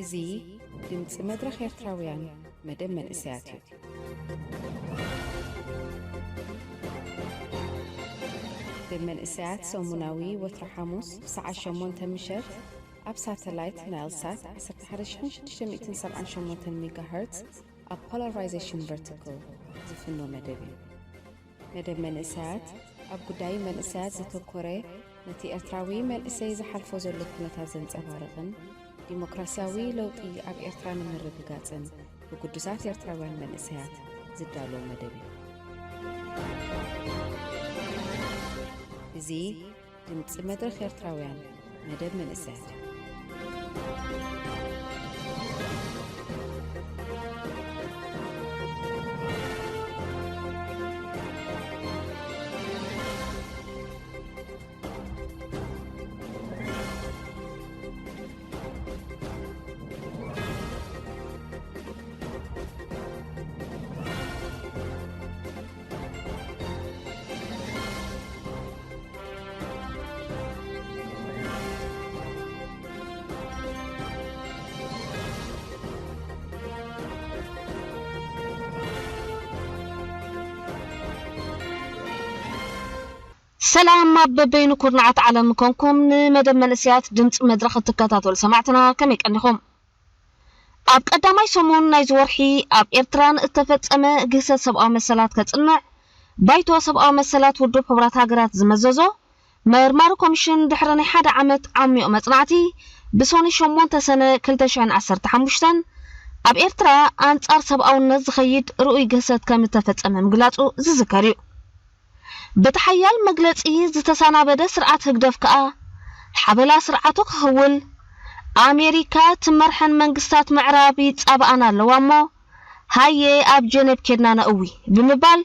እዚ ድምፂ መድረኽ ኤርትራውያን መደብ መንእሰያት እዩ። መደብ መንእሰያት ሰሙናዊ ወትሮ ሓሙስ ብሰዓት ሸሞንተ ምሸት ኣብ ሳተላይት ናይል ሳት ዓሰርተ ሓደ ሺሕ ሽዱሽተ ሚእትን ሰብዓን ሸሞንተን ሜጋሄርትዝ ኣብ ፖላራይዜሽን ቨርቲካል ዝፍኖ መደብ እዩ። መደብ መንእሰያት ኣብ ጉዳይ መንእሰያት ዘተኮረ፣ ነቲ ኤርትራዊ መንእሰይ ዝሓልፎ ዘሎ ኩነታት ዘንጸባርቕን ዲሞክራስያዊ ለውጢ ኣብ ኤርትራ ንምርግጋጽን ብግዱሳት ኤርትራውያን መንእሰያት ዝዳሎ መደብ እዩ። እዚ ድምጺ መድረኽ ኤርትራውያን መደብ መንእሰያት እዩ። ሰላም ኣብ በበይኑ ኩርናዓት ዓለም ኮንኩም ንመደብ መንእሰያት ድምፂ መድረኽ እትከታተሉ ሰማዕትና ከመይ ቀኒኹም? ኣብ ቀዳማይ ሰሙን ናይዚ ወርሒ ኣብ ኤርትራ ንእተፈጸመ ግህሰት ሰብኣዊ መሰላት ከጽንዕ ባይቶ ሰብኣዊ መሰላት ውድብ ሕቡራት ሃገራት ዝመዘዞ መርማሪ ኮሚሽን ድሕሪ ናይ ሓደ ዓመት ዓሚቕ መጽናዕቲ ብሶኒ ሸሞንተ ሰነ ክልተ ሽሕን ዓሰርተ ሓሙሽተን ኣብ ኤርትራ ኣንጻር ሰብኣውነት ዝኸይድ ርኡይ ግህሰት ከም እተፈጸመ ምግላጹ ዝዝከር እዩ። በቲ ሓያል መግለጺ ዝተሰናበደ ስርዓት ህግደፍ ከኣ ሓበላ ስርዓቱ ክኽውል ኣሜሪካ ትመርሐን መንግስታት ምዕራብ ይጻባኣን ኣለዋ እሞ ሃየ ኣብ ጀነብ ኬድና ነእዊ ብምባል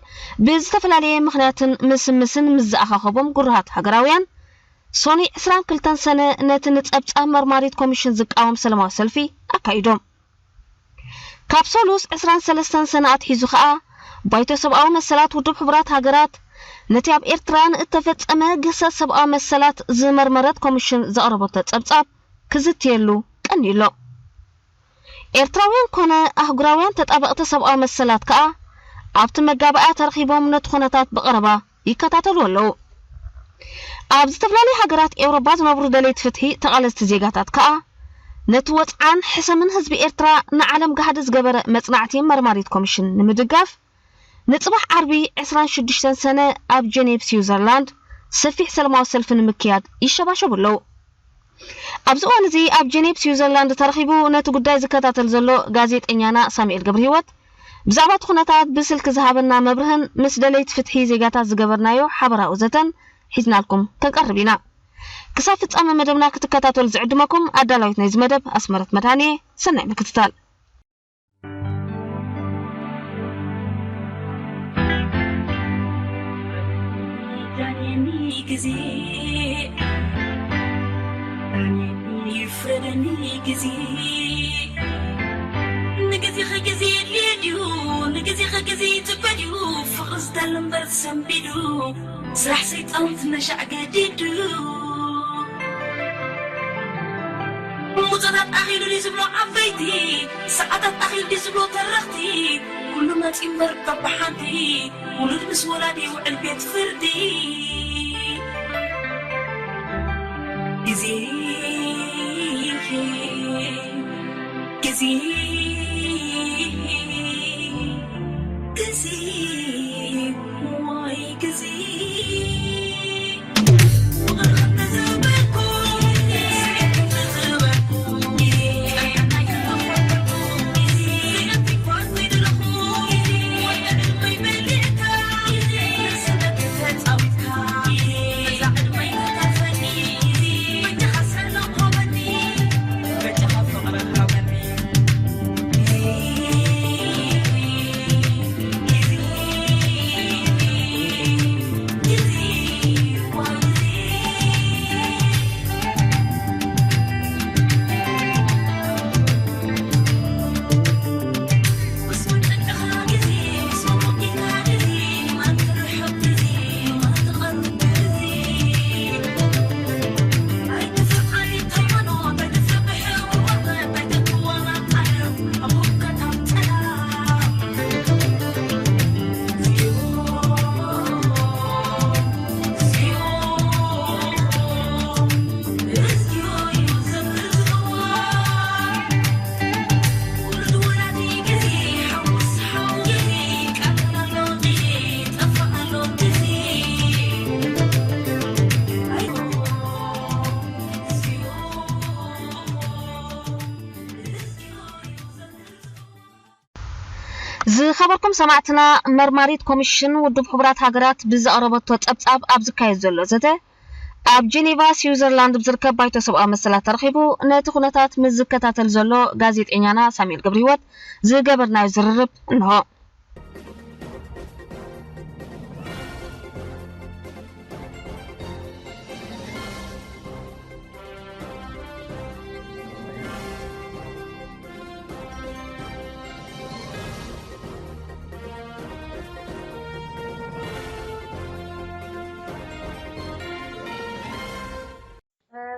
ብዝተፈላለየ ምኽንያትን ምስምስን ምስ ዝኣኻኸቦም ጉሩሃት ሃገራውያን ሶኒ ዕስራን ክልተን ሰነ ነቲ ንጸብጻብ መርማሪት ኮሚሽን ዝቃወም ሰለማዊ ሰልፊ ኣካይዶም። ካብ ሰሉስ ዕስራን ሰለስተን ሰነ ኣትሒዙ ከኣ ባይቶ ሰብኣዊ መሰላት ውድብ ሕቡራት ሃገራት ነቲ ኣብ ኤርትራ ንእተፈጸመ ግህሰት ሰብኣዊ መሰላት ዝመርመረት ኮሚሽን ዘቕረበቶ ጸብጻብ ክዝትየሉ ቀንዩ ኣሎ። ኤርትራውያን ኮነ ኣህጉራውያን ተጣበቕቲ ሰብኣዊ መሰላት ከኣ ኣብቲ መጋባእያ ተረኺቦም ነቲ ኩነታት ብቐረባ ይከታተሉ ኣለዉ። ኣብ ዝተፈላለዩ ሃገራት ኤውሮጳ ዝነብሩ ደለይቲ ፍትሒ ተቓለስቲ ዜጋታት ከኣ ነቲ ወጽዓን ሕሰምን ህዝቢ ኤርትራ ንዓለም ጋህዲ ዝገበረ መጽናዕቲ መርማሪት ኮሚሽን ንምድጋፍ ንጽባሕ ዓርቢ ዕስራን ሽዱሽተን ሰነ ኣብ ጀኔቭ ስዊዘርላንድ ሰፊሕ ሰለማዊ ሰልፊ ንምክያድ ይሸባሸቡ ኣለዉ። ኣብዚ እዋን እዚ ኣብ ጀኔቭ ስዊዘርላንድ ተረኺቡ ነቲ ጉዳይ ዝከታተል ዘሎ ጋዜጠኛና ሳሙኤል ገብረሂወት ብዛዕባ እቲ ኩነታት ብስልኪ ዝሃበና መብርህን ምስ ደለይቲ ፍትሒ ዜጋታት ዝገበርናዮ ሓበራዊ ዘተን ሒዝናልኩም ከንቀርብ ኢና። ክሳብ ፍጻመ መደብና ክትከታተሉ ዝዕድመኩም ኣዳላዊት ናይዚ መደብ ኣስመረት መድሃኔ። ሰናይ ምክትታል። ዳንየኒ ግዜ፣ ዳንየኒ ይፍረደኒ ግዜ። ንግዜኸ ግዜ የድልዮ ድዩ? ንግዜኸ ግዜ ይጽበ ድዩ? ፍቕሪ ዝደሊ እምበር ሰንቢዱ፣ ስራሕ ሰይጣን ትነሻዕ ገዲዱ። ሙጸታት ኣኺሉ ድዩ ዝብሎ ዓበይቲ፣ ሰዓታት ኣኺሉ ድዩ ዝብሎ ተረኽቲ፣ ኩሉ መጺኡ እምበር በብሓንቲ፣ ውሉድ ምስ ወላዲ ይውዕል ቤት ፍርዲ። ግዜ፣ ግዜ፣ ግዜ፣ ዋይ ግዜ። ዝኸበርኩም ሰማዕትና፣ መርማሪት ኮሚሽን ውድብ ሕቡራት ሃገራት ብዘቕረበቶ ጸብጻብ ኣብ ዝካየድ ዘሎ ዘተ፣ ኣብ ጀኔቫ ስዊዘርላንድ ብዝርከብ ባይቶ ሰብኣዊ መሰላት ተረኺቡ ነቲ ኩነታት ምስ ዝከታተል ዘሎ ጋዜጠኛና ሳሙኤል ገብረሂወት ዝገበርናዮ ዝርርብ እንሆ።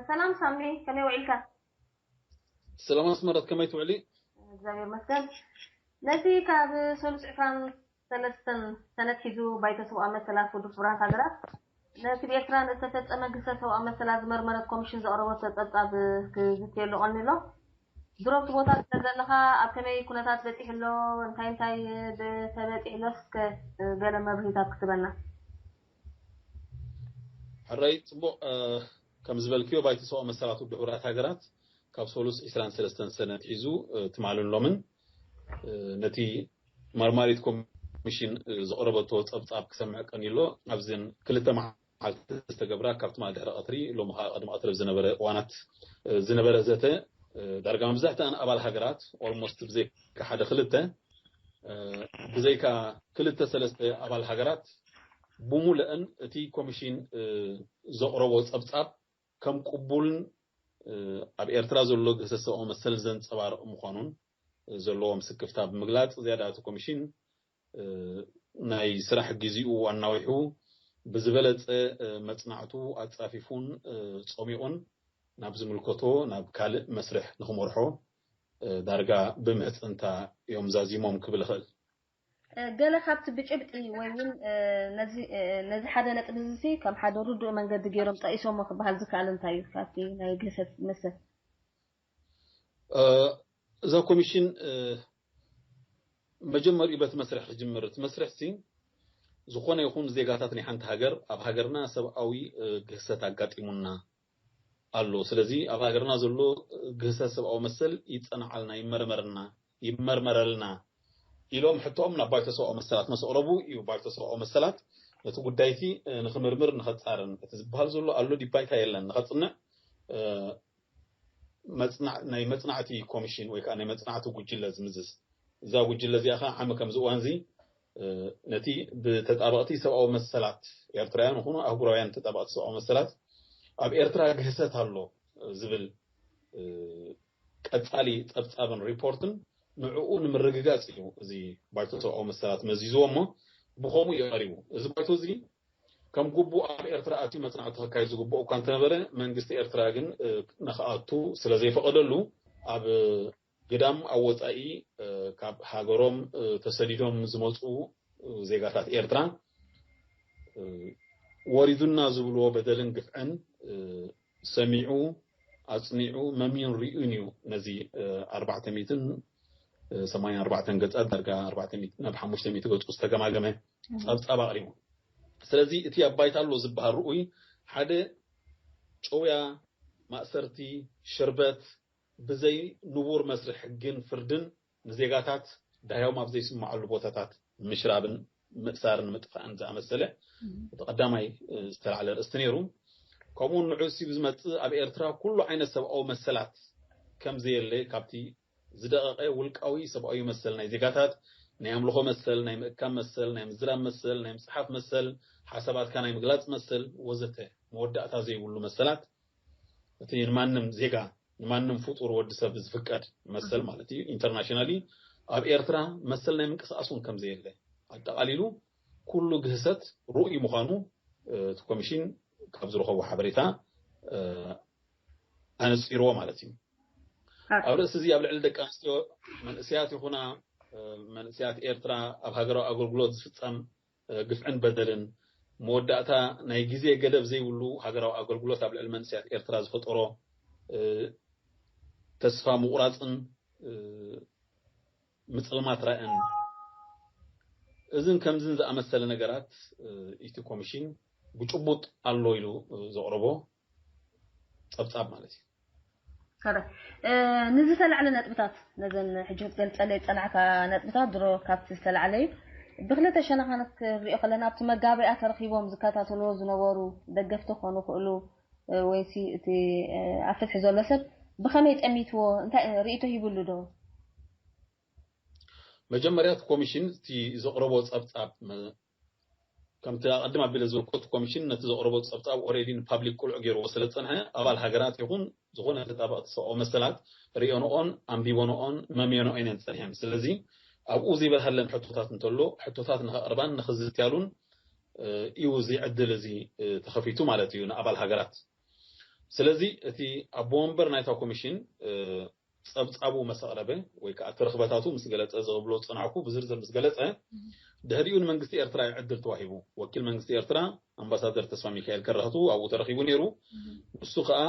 ሰላም ሳሚ፣ ከመይ ውዒልካ? ሰላም ኣስመረት፣ ከመይ ትውዕሊ? እግዚኣብሔር ይመስገን። ነቲ ካብ ሰሉስ ዕስራን ሰለስተን ሰነት ሒዙ ባይቶ ሰብኣዊ መሰላት ውድብ ሕቡራት ሃገራት ነቲ ብኤርትራ ንዝተፈጸመ ግህሰት ሰብኣዊ መሰላት ዝመርመረት ኮሚሽን ዘቕረበቶ ጸብጻብ ክዝትየሉ ቀኒሎ። ድሮ ኣብቲ ቦታ ስለ ዘለኻ ኣብ ከመይ ኩነታት በጺሑ ኣሎ፣ እንታይ እንታይ ተበጺሑ ኣሎ እስከ ገለ መብርሂታት ክትበና። ሕራይ ጽቡቕ። ከም ዝበልክዮ ባይቶ ሰብኣዊ መሰላት ውድብ ሕቡራት ሃገራት ካብ ሰሉስ ዕስራን ሰለስተን ሰነ ኣትሒዙ ትማልን ሎምን ነቲ መርማሪት ኮሚሽን ዘቕረበቶ ጸብጻብ ክሰምዕ ቀኒሎ ኣብዘን ክልተ መዓልቲ ዝተገብራ ካብ ትማል ድሕሪ ቀትሪ ሎም ከዓ ቅድሚ ቀትሪ ዝነበረ እዋናት ዝነበረ ዘተ ዳርጋ መብዛሕትኣን ኣባል ሃገራት almost ብዘይካ ሓደ ክልተ ብዘይካ ክልተ ሰለስተ ኣባል ሃገራት ብሙሉእን እቲ ኮሚሽን ዘቕረቦ ጸብጻብ ከም ቅቡልን ኣብ ኤርትራ ዘሎ ግህሰት ሰብኣዊ መሰል ዘንጸባርቕ ምዃኑን ዘለዎም ስክፍታ ብምግላጽ ዝያዳ እቲ ኮሚሽን ናይ ስራሕ ግዜኡ ኣናዊሑ ብዝበለጸ መጽናዕቱ ኣጻፊፉን ጸሚቑን ናብ ዝምልከቶ ናብ ካልእ መስርሕ ንኽመርሖ ዳርጋ ብምሕጽንታ እዮም ዛዚሞም ክብል እኽእል። ገለ ካብቲ ብጭብጢ ወይ እውን ነዚ ሓደ ነጥቢ እዚ ከም ሓደ ርዱእ መንገዲ ገይሮም ጠቒሶሞ ክበሃል ዝከኣል እንታይ እዩ? ካብቲ ናይ ግህሰት መሰል እዛ ኮሚሽን መጀመሪኡ በቲ መስርሕ ክጅምር። እቲ መስርሕ ሲ ዝኾነ ይኹን ዜጋታት ናይ ሓንቲ ሃገር ኣብ ሃገርና ሰብኣዊ ግህሰት ኣጋጢሙና ኣሎ። ስለዚ ኣብ ሃገርና ዘሎ ግህሰት ሰብኣዊ መሰል ይጸናዓልና፣ ይመርመርና፣ ይመርመረልና ኢሎም ሕቶኦም ናብ ባይቶ ሰብኣዊ መሰላት መሰቕረቡ እዩ። ባይቶ ሰብኣዊ መሰላት ነቲ ጉዳይቲ ንክምርምር ንኸጻርን እቲ ዝበሃል ዘሎ ኣሎ ዲባይታ የለን ንኸጽንዕ ናይ መጽናዕቲ ኮሚሽን ወይ ከዓ ናይ መጽናዕቲ ጉጅለ ዝምዝዝ እዛ ጉጅለ እዚኣ ከዓ ዓሚ ከምዚ እዋን እዚ ነቲ ብተጣበቕቲ ሰብኣዊ መሰላት ኤርትራውያን ይኹኑ ኣህጉራውያን ተጣበቕቲ ሰብኣዊ መሰላት ኣብ ኤርትራ ግህሰት ኣሎ ዝብል ቀጻሊ ጸብጻብን ሪፖርትን ንዕኡ ንምርግጋጽ እዩ እዚ ባይቶ ሰብኣዊ መሰላት መዚዝዎ እሞ ብኸምኡ እዩ ቀሪቡ። እዚ ባይቶ እዚ ከም ግቡእ ኣብ ኤርትራ ኣትዩ መጽናዕቲ ከካይድ ዝግብኦ እኳ እንተነበረ መንግስቲ ኤርትራ ግን ንክኣቱ ስለ ዘይፈቐደሉ ኣብ ግዳም ኣብ ወጻኢ ካብ ሃገሮም ተሰዲዶም ዝመጹ ዜጋታት ኤርትራ ወሪዱና ዝብልዎ በደልን ግፍዕን ሰሚዑ ኣጽኒዑ መሚን ሪኡን እዩ ነዚ ኣርባዕተ ሚእትን ሰማንያን ኣርባዕተን ገጻት ዳርጋ ኣርባዕተ ሚእቲ ናብ ሓሙሽተ ሚእቲ ገጹ ዝተገማገመ ጸብጻብ ኣቕሪቡ። ስለዚ እቲ ኣብ ባይታ ኣሎ ዝበሃል ርኡይ ሓደ ጨውያ፣ ማእሰርቲ፣ ሽርበት፣ ብዘይ ንቡር መስርሕ ሕግን ፍርድን ንዜጋታት ዳህዮም ኣብ ዘይስምዓሉ ቦታታት ምሽራብን ምእሳርን ምጥፋእን ዝኣመሰለ እቲ ቀዳማይ ዝተላዕለ ርእስቲ ነይሩ። ከምኡ ንዑ ሲ ብዝመጽእ ኣብ ኤርትራ ኩሉ ዓይነት ሰብኣዊ መሰላት ከም ዘየለ ካብቲ ዝደቐቐ ውልቃዊ ሰብኣዊ መሰል ናይ ዜጋታት ናይ ኣምልኾ መሰል ናይ ምእካብ መሰል ናይ ምዝራብ መሰል ናይ ምጽሓፍ መሰል ሓሳባትካ ናይ ምግላጽ መሰል ወዘተ መወዳእታ ዘይብሉ መሰላት እቲ ንማንም ዜጋ ንማንም ፍጡር ወዲ ሰብ ዝፍቀድ መሰል ማለት እዩ internationally ኣብ ኤርትራ መሰል ናይ ምንቅስቃስ እውን ከም ዘየለ ኣጠቓሊሉ ኩሉ ግህሰት ርኡይ ምዃኑ እቲ ኮሚሽን ካብ ዝረኸቦ ሓበሬታ ኣነፂርዎ ማለት እዩ። ኣብ ርእሲ እዚ ኣብ ልዕሊ ደቂ ኣንስትዮ መንእሰያት ይኹና መንእሰያት ኤርትራ ኣብ ሃገራዊ ኣገልግሎት ዝፍፀም ግፍዕን በደልን መወዳእታ ናይ ግዜ ገደብ ዘይብሉ ሃገራዊ ኣገልግሎት ኣብ ልዕሊ መንእሰያት ኤርትራ ዝፈጠሮ ተስፋ ምቑራፅን ምፅልማት ራእን እዝን ከምዝን ዝኣመሰለ ነገራት እቲ ኮሚሽን ብጭቡጥ ኣሎ ኢሉ ዘቕረቦ ፀብፃብ ማለት እዩ። ንዝተላዕለ ነጥብታት፣ ነዘን ሕጂ ክትገልጸለይ ዝጸናሕካ ነጥብታት ድሮ ካብቲ ዝተላዕለ እዩ። ብክልተ ሸነኻ ክንሪኦ ከለና፣ ኣብቲ መጋበያ ተረኺቦም ዝከታተልዎ ዝነበሩ ደገፍቲ ክኾኑ ይኽእሉ፣ ወይሲ እቲ ኣብ ፍትሒ ዘሎ ሰብ ብኸመይ ጠሚትዎ፣ እንታይ ርእይቶ ሂብሉ ዶ? መጀመርያ እቲ ኮሚሽን እቲ ዘቕረቦ ጸብጻብ፣ ከምቲ ኣቐድም ኣቢለ ዝበልኩ፣ እቲ ኮሚሽን ነቲ ዘቕረቦ ጸብጻብ ኦሬዲ ንፓብሊክ ቅሉዕ ገይርዎ ስለ ዝጸንሐ፣ ኣባል ሃገራት ይኹን ዝኾነ ተጣበቕቲ ሰብኣዊ መሰላት ርእዮንኦን ኣንቢቦንኦን መምዮንኦን እየን ጸኒሐን። ስለዚ ኣብኡ ዘይበርሃለን ሕቶታት እንተሎ፣ ሕቶታት ንኸቕርባን ንኽዝትያሉን እዩ እዚ ዕድል እዚ ተኸፊቱ ማለት እዩ ንኣባል ሃገራት። ስለዚ እቲ ኣቦ ወንበር ናይታ ኮሚሽን ጸብጻቡ መሰቕረበ ወይ ከዓ እቲ ርኽበታቱ ምስ ገለጸ፣ ዝብሎ ጽናዕኩ ብዝርዝር ምስ ገለጸ፣ ድሕሪኡ ንመንግስቲ ኤርትራ እዩ ዕድል ተዋሂቡ። ወኪል መንግስቲ ኤርትራ ኣምባሳደር ተስፋ ሚካኤል ከራህቱ ኣብኡ ተረኺቡ ነይሩ። ንሱ ከዓ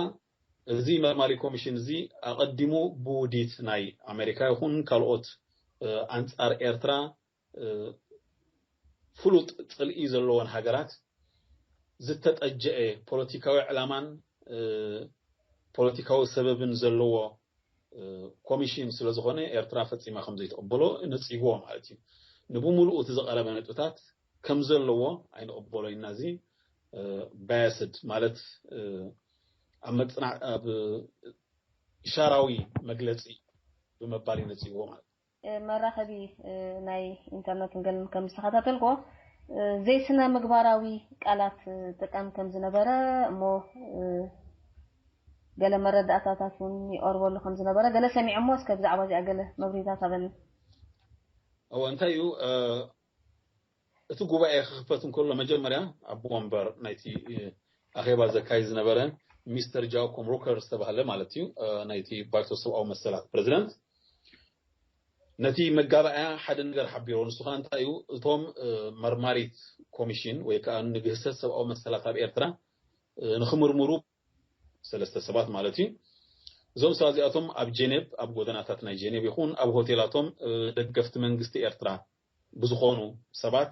እዚ መርማሪ ኮሚሽን እዚ ኣቐዲሙ ብውዲት ናይ ኣሜሪካ ይኹን ካልኦት ኣንጻር ኤርትራ ፍሉጥ ጽልኢ ዘለዎን ሃገራት ዝተጠጀአ ፖለቲካዊ ዕላማን ፖለቲካዊ ሰበብን ዘለዎ ኮሚሽን ስለ ዝኾነ፣ ኤርትራ ፈጺማ ከም ዘይትቕበሎ ነጺግዎ ማለት እዩ። ንብምሉኡ እቲ ዝቐረበ ነጥብታት ከም ዘለዎ ኣይንቕበሎ ኢና። እዚ ባያስድ ማለት ኣብ መጽናዕ ኣብ ኢሻራዊ መግለጺ ብምባል እዩ ነጺግዎ ማለት እዩ። መራኸቢ ናይ ኢንተርነትን ገለን ከም ዝተኸታተልክዎ፣ ዘይስነ ምግባራዊ ቃላት ጥቀም ከም ዝነበረ እሞ፣ ገለ መረዳእታታት እውን ይቐርበሉ ከም ዝነበረ ገለ ሰሚዐ እሞ፣ እስከ ብዛዕባ እዚኣ ገለ መብርሂታት ሃበኒ። እወ፣ እንታይ እዩ እቲ ጉባኤ ክኽፈት እንከሎ፣ መጀመርያ ኣቦ ወንበር ናይቲ ኣኼባ ዘካይድ ዝነበረ ሚስተር ጃኮም ሩከር ዝተባህለ ማለት እዩ፣ ናይቲ ባይቶ ሰብኣዊ መሰላት ፕረዚደንት፣ ነቲ መጋባእያ ሓደ ነገር ሓቢሮ። ንሱ ከዓ እንታይ እዩ፣ እቶም መርማሪት ኮሚሽን ወይ ከዓ ንግህሰት ሰብኣዊ መሰላት ኣብ ኤርትራ ንክምርምሩ ሰለስተ ሰባት ማለት እዩ። እዞም ሰባት እዚኣቶም ኣብ ጀኔቭ፣ ኣብ ጎደናታት ናይ ጀኔቭ ይኹን ኣብ ሆቴላቶም ደገፍቲ መንግስቲ ኤርትራ ብዝኾኑ ሰባት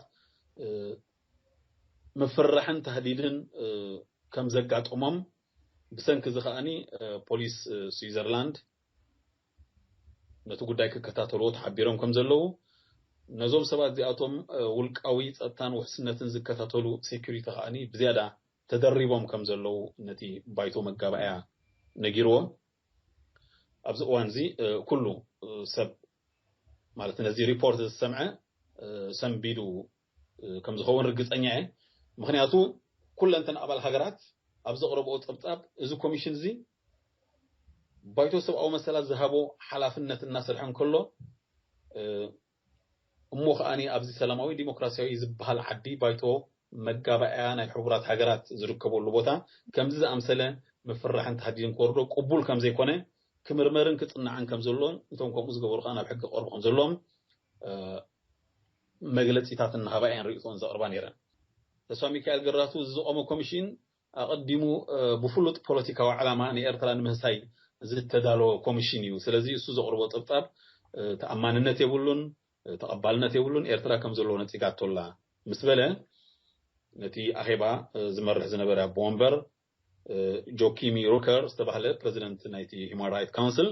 ምፍርራሕን ታህዲድን ከም ዘጋጠሞም፣ ብሰንኪ እዚ ከዓኒ ፖሊስ ስዊዘርላንድ ነቲ ጉዳይ ክከታተልዎ ተሓቢሮም ከም ዘለዉ፣ ነዞም ሰባት እዚኣቶም ውልቃዊ ጸጥታን ውሕስነትን ዝከታተሉ ሴኩሪቲ ከዓኒ ብዝያዳ ተደሪቦም ከም ዘለዉ ነቲ ባይቶ መጋባእያ ነጊርዎ። ኣብዚ እዋን እዚ ኩሉ ሰብ ማለት ነዚ ሪፖርት ዝሰምዐ ሰንቢዱ ከም ዝኸውን ርግጸኛ እየ። ምኽንያቱ ኩለንተን ኣባል ሃገራት ኣብ ዘቕረብኦ ጸብጻብ፣ እዚ ኮሚሽን እዚ ባይቶ ሰብኣዊ መሰላት ዝሃቦ ሓላፍነት እናሰርሐ እንከሎ፣ እሞ ከዓኒ ኣብዚ ሰላማዊ ዲሞክራሲያዊ ዝበሃል ዓዲ ባይቶ መጋባእያ ናይ ሕቡራት ሃገራት ዝርከበሉ ቦታ ከምዚ ዝኣምሰለ ምፍርራሕን ታህዲድን ክወርዶ ቅቡል ከም ዘይኮነ፣ ክምርመርን ክጽናዕን ከም ዘሎን፣ እቶም ከምኡ ዝገበሩ ከኣ ናብ ሕጊ ክቐርቡ ከም ዘለዎም መግለጺታት እናሃባ እየን ርእይቶን ዘቕርባ ነይረን። ተስፋ ሚካኤል ገራህቱ እዚ ዝቖመ ኮሚሽን ኣቐዲሙ ብፍሉጥ ፖለቲካዊ ዕላማ ንኤርትራ ንምህሳይ ዝተዳለወ ኮሚሽን እዩ። ስለዚ እሱ ዘቕርቦ ጸብጻብ ተኣማንነት የብሉን፣ ተቐባልነት የብሉን፣ ኤርትራ ከም ዘለዎ ነጺጋቶ ኣላ ምስ በለ፣ ነቲ ኣኼባ ዝመርሕ ዝነበረ ኣቦ ወንበር ጆኪሚ ሩከር ዝተባህለ ፕረዚደንት ናይቲ ሂማን ራይት ካውንስል፣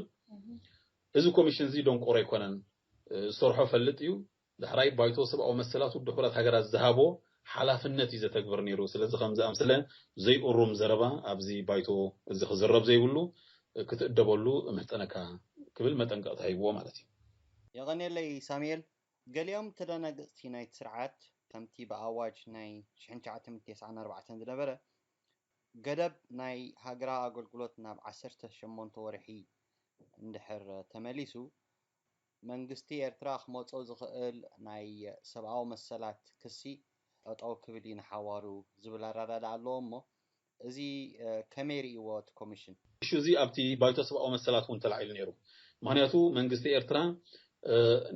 እዚ ኮሚሽን እዚ ደንቆሮ ኣይኮነን፣ ዝሰርሖ ፈልጥ እዩ፣ ዳሕራይ ባይቶ ሰብኣዊ መሰላት ውድብ ሕቡራት ሃገራት ዝሃቦ ሓላፍነት እዩ ዘተግብር ነይሩ። ስለዚ ከምዚ ኣምስለ ዘይእሩም ዘረባ ኣብዚ ባይቶ እዚ ክዝረብ ዘይብሉ፣ ክትእደበሉ እምሕጸነካ ክብል መጠንቀቕታ ሂብዎ ማለት እዩ። የቐንየለይ ሳሙኤል። ገሊኦም ተደናገጽቲ ናይቲ ስርዓት ከምቲ ብኣዋጅ ናይ ሽሕን ትሽዓተ ሚእትን ተስዓን ኣርባዕተን ዝነበረ ገደብ ናይ ሃገራዊ ኣገልግሎት ናብ ዓሰርተ ሸሞንተ ወርሒ እንድሕር ተመሊሱ መንግስቲ ኤርትራ ክመጾ ዝኽእል ናይ ሰብኣዊ መሰላት ክሲ ጠጠው ክብል እዩ ንሓዋሩ ዝብል ኣረዳድኣ ኣለዎ እሞ እዚ ከመይ ርእይዎ እቲ ኮሚሽን? እሹ እዚ ኣብቲ ባይቶ ሰብኣዊ መሰላት እውን ተላዒሉ ነይሩ። ምክንያቱ መንግስቲ ኤርትራ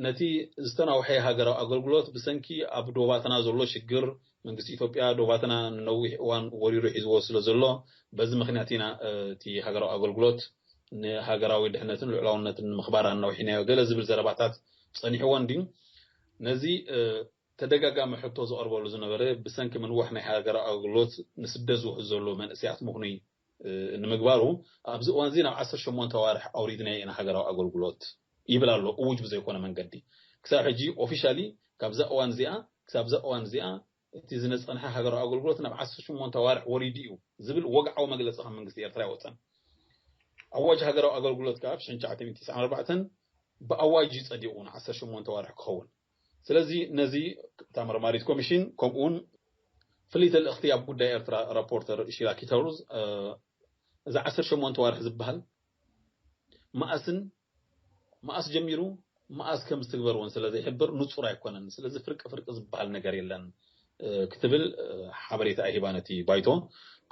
ነቲ ዝተናውሐ ሃገራዊ ኣገልግሎት ብሰንኪ ኣብ ዶባትና ዘሎ ሽግር መንግስቲ ኢትዮጵያ ዶባትና ንነዊሕ እዋን ወሪሩ ሒዝዎ ስለ ዘሎ በዚ ምክንያት ኢና እቲ ሃገራዊ ኣገልግሎት ንሃገራዊ ድሕነትን ልዑላውነትን ንምኽባር ኣናውሒናዮ ገለ ዝብል ዘረባታት ጸኒሕዎ እንድዩ። ነዚ ተደጋጋሚ ሕቶ ዝቐርበሉ ዝነበረ ብሰንኪ ምንዋሕ ናይ ሃገራዊ ኣገልግሎት ንስደት ዝውሕዝ ዘሎ መንእሰያት ምኽኑይ ንምግባሩ ኣብዚ እዋን እዚ ናብ ዓሰርተ ሸሞንተ ኣዋርሕ ኣውሪድናዮ ኢና ሃገራዊ ኣገልግሎት ይብል ኣሎ። እውጅ ብዘይኮነ መንገዲ ክሳብ ሕጂ ኦፊሻሊ ካብዛ እዋን እዚኣ ክሳብ እዛ እዋን እዚኣ እቲ ዝነፀንሐ ሃገራዊ ኣገልግሎት ናብ ዓሰርተ ሸሞንተ ኣዋርሕ ወሪዱ እዩ ዝብል ወግዓዊ መግለፂ ካብ መንግስቲ ኤርትራ ኣይወፀን። ኣዋጅ ሃገራዊ ኣገልግሎት ከዓ ብ ሽሕን ትሽዓተ ሚእትን ተስዓን ኣርባዕተን ብኣዋጅ እዩ ጸዲቑ ን ዓሰርተ ሸሞንተ ኣዋርሕ ክኸውን። ስለዚ ነዚ እታ መርማሪት ኮሚሽን ከምኡውን ፍልይቲ ልእኽቲ ኣብ ጉዳይ ኤርትራ ራፖርተር ሺላ ኪተሩዝ እዚ ዓሰርተ ሸሞንተ ኣዋርሕ ዝበሃል መኣስን መኣስ ጀሚሩ መኣስ ከም ዝትግበር እውን ስለ ዘይሕብር ንጹር ኣይኮነን። ስለዚ ፍርቂ ፍርቂ ዝበሃል ነገር የለን ክትብል ሓበሬታ ሂባ ነቲ ባይቶ።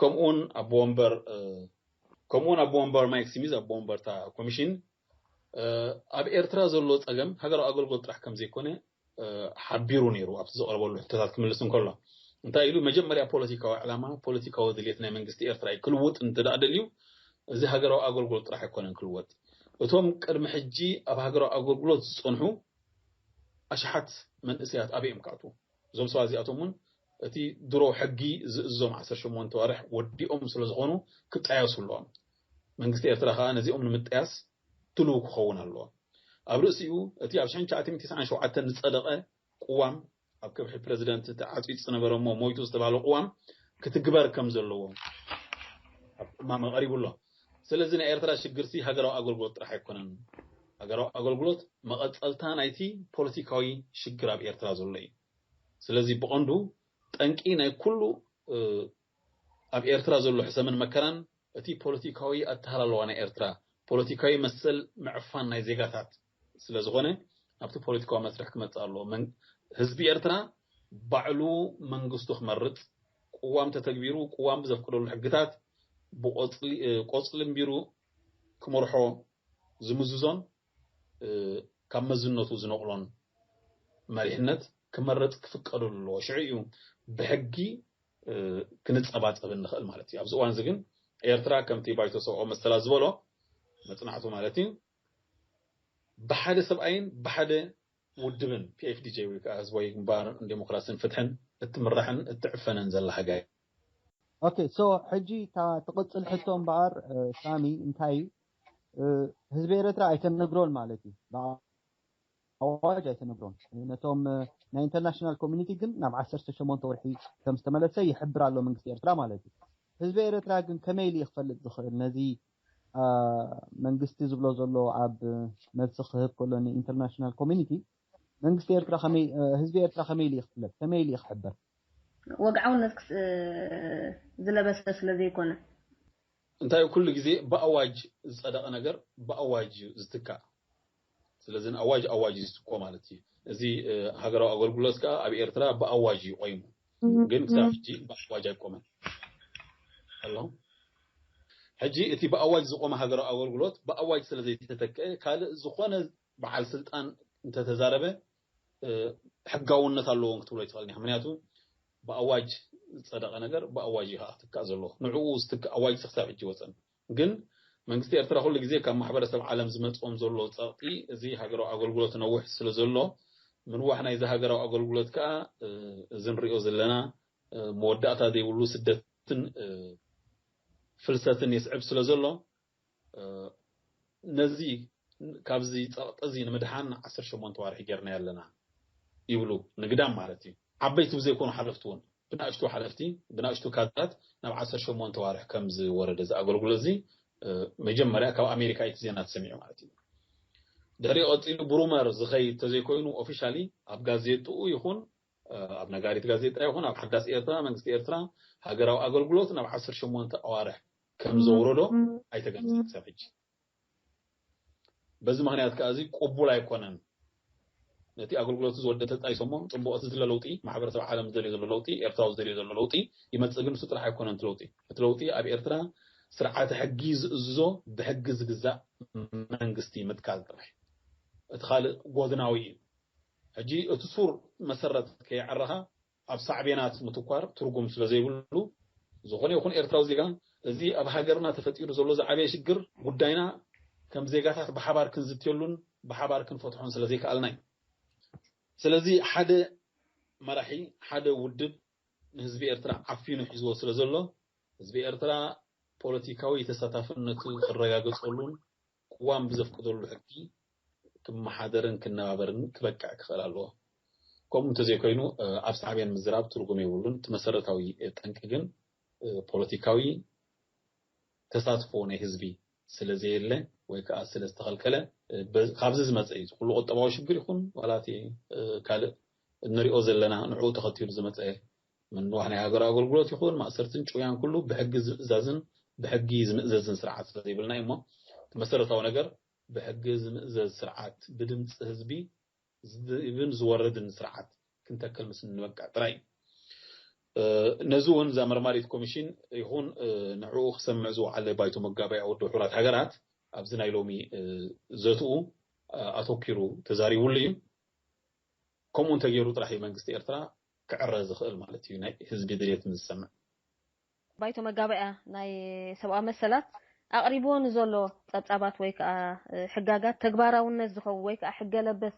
ከምኡውን ኣቦ ወንበር ከምኡውን ኣቦ ወንበር ማይክ ስሚዝ ኣቦ ወንበርታ ኮሚሽን ኣብ ኤርትራ ዘሎ ጸገም ሃገራዊ ኣገልግሎት ጥራሕ ከም ዘይኮነ ሓቢሩ ነይሩ ኣብቲ ዘቕረበሉ ሕቶታት ክምልስ እንከሎ እንታይ ኢሉ መጀመርያ ፖለቲካዊ ዕላማ ፖለቲካዊ ድሌት ናይ መንግስቲ ኤርትራ እዩ ክልውጥ እንተ ደኣ ደልዩ እዚ ሃገራዊ ኣገልግሎት ጥራሕ ኣይኮነን ክልወጥ እቶም ቅድሚ ሕጂ ኣብ ሃገራዊ ኣገልግሎት ዝጸንሑ ኣሽሓት መንእሰያት ኣበይ እዮም ክኣትዉ እዞም ሰባት እዚኣቶም እውን እቲ ድሮ ሕጊ ዝእዞም ዓሰርተ ሸሞንተ ዋርሕ ወዲኦም ስለ ዝኾኑ ክጣየሱ ኣለዎም መንግስቲ ኤርትራ ከዓ ነዚኦም ንምጥያስ ድልው ክኸውን ኣለዎ። ኣብ ርእሲኡ እቲ ኣብ ሽሕን ትሽዓተ ሚእትን ተስዓን ሸውዓተን ዝጸደቐ ቅዋም ኣብ ከብሒ ፕረዚደንት ተዓጺጹ ዝነበረ እሞ ሞይቱ ዝተባህለ ቅዋም ክትግበር ከም ዘለዎ ኣብ እማመ ቀሪቡ ኣሎ። ስለዚ ናይ ኤርትራ ሽግርሲ ሃገራዊ ኣገልግሎት ጥራሕ ኣይኮነን። ሃገራዊ ኣገልግሎት መቐጸልታ ናይቲ ፖለቲካዊ ሽግር ኣብ ኤርትራ ዘሎ እዩ። ስለዚ ብቐንዱ ጠንቂ ናይ ኩሉ ኣብ ኤርትራ ዘሎ ሕሰምን መከራን እቲ ፖለቲካዊ ኣተሃላልዋ ናይ ኤርትራ ፖለቲካዊ መሰል ምዕፋን ናይ ዜጋታት ስለ ዝኾነ ኣብቲ ፖለቲካዊ መስርሕ ክመጽእ ኣለዎ። ህዝቢ ኤርትራ ባዕሉ መንግስቱ ክመርጽ ቅዋም ተተግቢሩ ቅዋም ብዘፍቅደሉ ሕግታት ብቆጽሊ እንቢሩ ክመርሖ ዝምዝዞን ካብ መዝነቱ ዝነቕሎን መሪሕነት ክመርጽ ክፍቀደሉ ኣለዎ። ሽዑ እዩ ብሕጊ ክንጸባጸብ እንኽእል ማለት እዩ። ኣብዚ እዋን እዚ ግን ኤርትራ ከምቲ ባይቶ ሰብኣዊ መሰላት ዝበሎ መጽናዕቱ ማለት እዩ ብሓደ ሰብኣይን ብሓደ ውድብን ፒኤፍዲጂ ወይ ከዓ ህዝባዊ ግንባር ንዴሞክራሲን ፍትሕን እትምራሕን እትዕፈንን ዘላ ሃገር። ኦኬ ሶ ሕጂ እታ ትቕጽል ሕቶ እምበኣር ሳሚ እንታይ ህዝቢ ኤርትራ ኣይተነግሮን ማለት እዩ ኣዋጅ ኣይተነግሮን ነቶም ናይ ኢንተርናሽናል ኮሚኒቲ ግን ናብ ዓሰርተ ሸሞንተ ወርሒ ከም ዝተመለሰ ይሕብር ኣሎ መንግስቲ ኤርትራ ማለት እዩ ህዝቢ ኤርትራ ግን ከመይ ኢሉ ክፈልጥ ዝኽእል ነዚ መንግስቲ ዝብሎ ዘሎ ኣብ መልሲ ክህብ ከሎ ንኢንተርናሽናል ኮሚኒቲ መንግስቲ ኤርትራ ከመይ ህዝቢ ኤርትራ ከመይ ኢሉ ክፍለጥ ከመይ ኢሉ ክሕበር ወግዓውነት ዝለበሰ ስለ ዘይኮነ እንታይ ኩሉ ግዜ ብኣዋጅ ዝጸደቐ ነገር ብኣዋጅ እዩ ዝትካእ ስለዚ ኣዋጅ ኣዋጅ እዩ ዝትኮ ማለት እዩ እዚ ሃገራዊ ኣገልግሎት ከዓ ኣብ ኤርትራ ብኣዋጅ እዩ ቆይሙ ግን ክሳብ ሕጂ ብኣዋጅ ኣይቆመን ኣሎ ሕጂ እቲ ብኣዋጅ ዝቆመ ሃገራዊ ኣገልግሎት ብኣዋጅ ስለ ዘይተተክአ ካልእ ዝኾነ በዓል ስልጣን እንተተዛረበ ሕጋውነት ኣለዎም ክትብሎ ይትኽእል ምክንያቱ ብኣዋጅ ዝፀደቐ ነገር ብኣዋጅ እዩ ከዓ ክትካእ ዘለዎ ንዕኡ ዝትክእ ኣዋጅ ክሳብ ሕጂ ወፀን ግን መንግስቲ ኤርትራ ኩሉ ግዜ ካብ ማሕበረሰብ ዓለም ዝመፅኦም ዘሎ ፀቕጢ እዚ ሃገራዊ ኣገልግሎት ነውሕ ስለ ዘሎ ምንዋሕ ናይዚ ሃገራዊ ኣገልግሎት ከዓ እዚ ንሪኦ ዘለና መወዳእታ ዘይብሉ ስደትን ፍልሰትን የስዕብ ስለ ዘሎ ነዚ ካብዚ ፀቕጢ እዚ ንምድሓን ዓሰርተ ሸሞንተ ዋርሒ ጌርናዮ ኣለና ይብሉ ንግዳም ማለት እዩ ዓበይቲ ብዘይኮኑ ሓለፍቲ እውን ብናእሽቱ ሓለፍቲ ብናእሽቱ ካድራት ናብ ዓሰርተ ሸሞንተ ዋርሒ ከም ዝወረደ እዚ ኣገልግሎት እዚ መጀመርያ ካብ ኣሜሪካ እቲ ዜና ተሰሚዑ ማለት እዩ ድሕሪ ቀፂሉ ብሩመር ዝኸይድ ተዘይኮይኑ ኦፊሻሊ ኣብ ጋዜጥኡ ይኹን ኣብ ነጋሪት ጋዜጣ ይኹን ኣብ ሓዳስ ኤርትራ መንግስቲ ኤርትራ ሃገራዊ ኣገልግሎት ናብ ዓሰርተ ሸሞንተ ኣዋርሕ ከም ዘውረዶ ኣይተገለጸን ክሳብ ሕጂ በዚ ምክንያት ከዓ እዚ ቅቡል ኣይኮነን ነቲ ኣገልግሎት ዝወደ ተጣይሶሞ ፅቡቅ እቲ ዝለ ለውጢ ማሕበረሰብ ዓለም ዝደልዮ ዘሎ ለውጢ ኤርትራዊ ዝደልዮ ዘሎ ለውጢ ይመፅእ ግን ንሱ ጥራሕ ኣይኮነን እቲ ለውጢ እቲ ለውጢ ኣብ ኤርትራ ስርዓተ ሕጊ ዝእዝዞ ብሕጊ ዝግዛእ መንግስቲ ምትካል ጥራሕ እቲ ካልእ ጎድናዊ እዩ ሕጂ እቲ ሱር መሰረት ከየዕረኻ ኣብ ሳዕቤናት ምትኳር ትርጉም ስለ ዘይብሉ ዝኾነ ይኹን ኤርትራዊ ዜጋ እዚ ኣብ ሃገርና ተፈጢሩ ዘሎ ዝዓበየ ሽግር ጉዳይና ከም ዜጋታት ብሓባር ክንዝትየሉን ብሓባር ክንፈትሖን ስለ ዘይከኣልና እዩ። ስለዚ ሓደ መራሒ ሓደ ውድብ ንህዝቢ ኤርትራ ዓፊኑ ሒዝዎ ስለ ዘሎ ህዝቢ ኤርትራ ፖለቲካዊ ተሳታፍነቱ ክረጋገጸሉን ቅዋም ብዘፍቅደሉ ሕጊ ክመሓደርን ክነባበርን ክበቅዕ ክኽእል ኣለዎ። ከምኡ እንተዘይኮይኑ ኣብ ሳዕቤን ምዝራብ ትርጉም የብሉን። እቲ መሰረታዊ ጠንቂ ግን ፖለቲካዊ ተሳትፎ ናይ ህዝቢ ስለ ዘየለ ወይ ከዓ ስለ ዝተኸልከለ ካብዚ ዝመፀ እዩ። ኩሉ ቁጠባዊ ሽግር ይኹን ዋላ እቲ ካልእ እንሪኦ ዘለና ንዕኡ ተኸቲሉ ዝመፀ ምንዋሕ ናይ ሃገራዊ ኣገልግሎት ይኹን ማእሰርትን ጭውያን ኩሉ ብሕጊ ዝእዛዝን ብሕጊ ዝምእዘዝን ስርዓት ስለ ዘይብልና እዩ እሞ እቲ መሰረታዊ ነገር ብሕጊ ዝምእዘዝ ስርዓት ብድምፂ ህዝቢ ዝድብን ዝወርድን ስርዓት ክንተክል ምስ እንበቅዕ ጥራይ እዩ። ነዚ እውን እዛ መርማሪት ኮሚሽን ይኹን ንዕኡ ክሰምዕ ዝወዓለ ባይቶ መጋባእያ ውድብ ሕቡራት ሃገራት ኣብዚ ናይ ሎሚ ዘትኡ ኣተኪሩ ተዛሪቡሉ እዩ። ከምኡ እንተገይሩ ጥራሕ እዩ መንግስቲ ኤርትራ ክዕረ ዝኽእል ማለት እዩ ናይ ህዝቢ ድሌት ምስ ዝሰምዕ። ባይቶ መጋባእያ ናይ ሰብኣዊ መሰላት ኣቕሪብዎ ንዘሎ ጸብጻባት ወይ ከዓ ሕጋጋት ተግባራውነት ዝኸውን ወይ ከዓ ሕገ ለበስ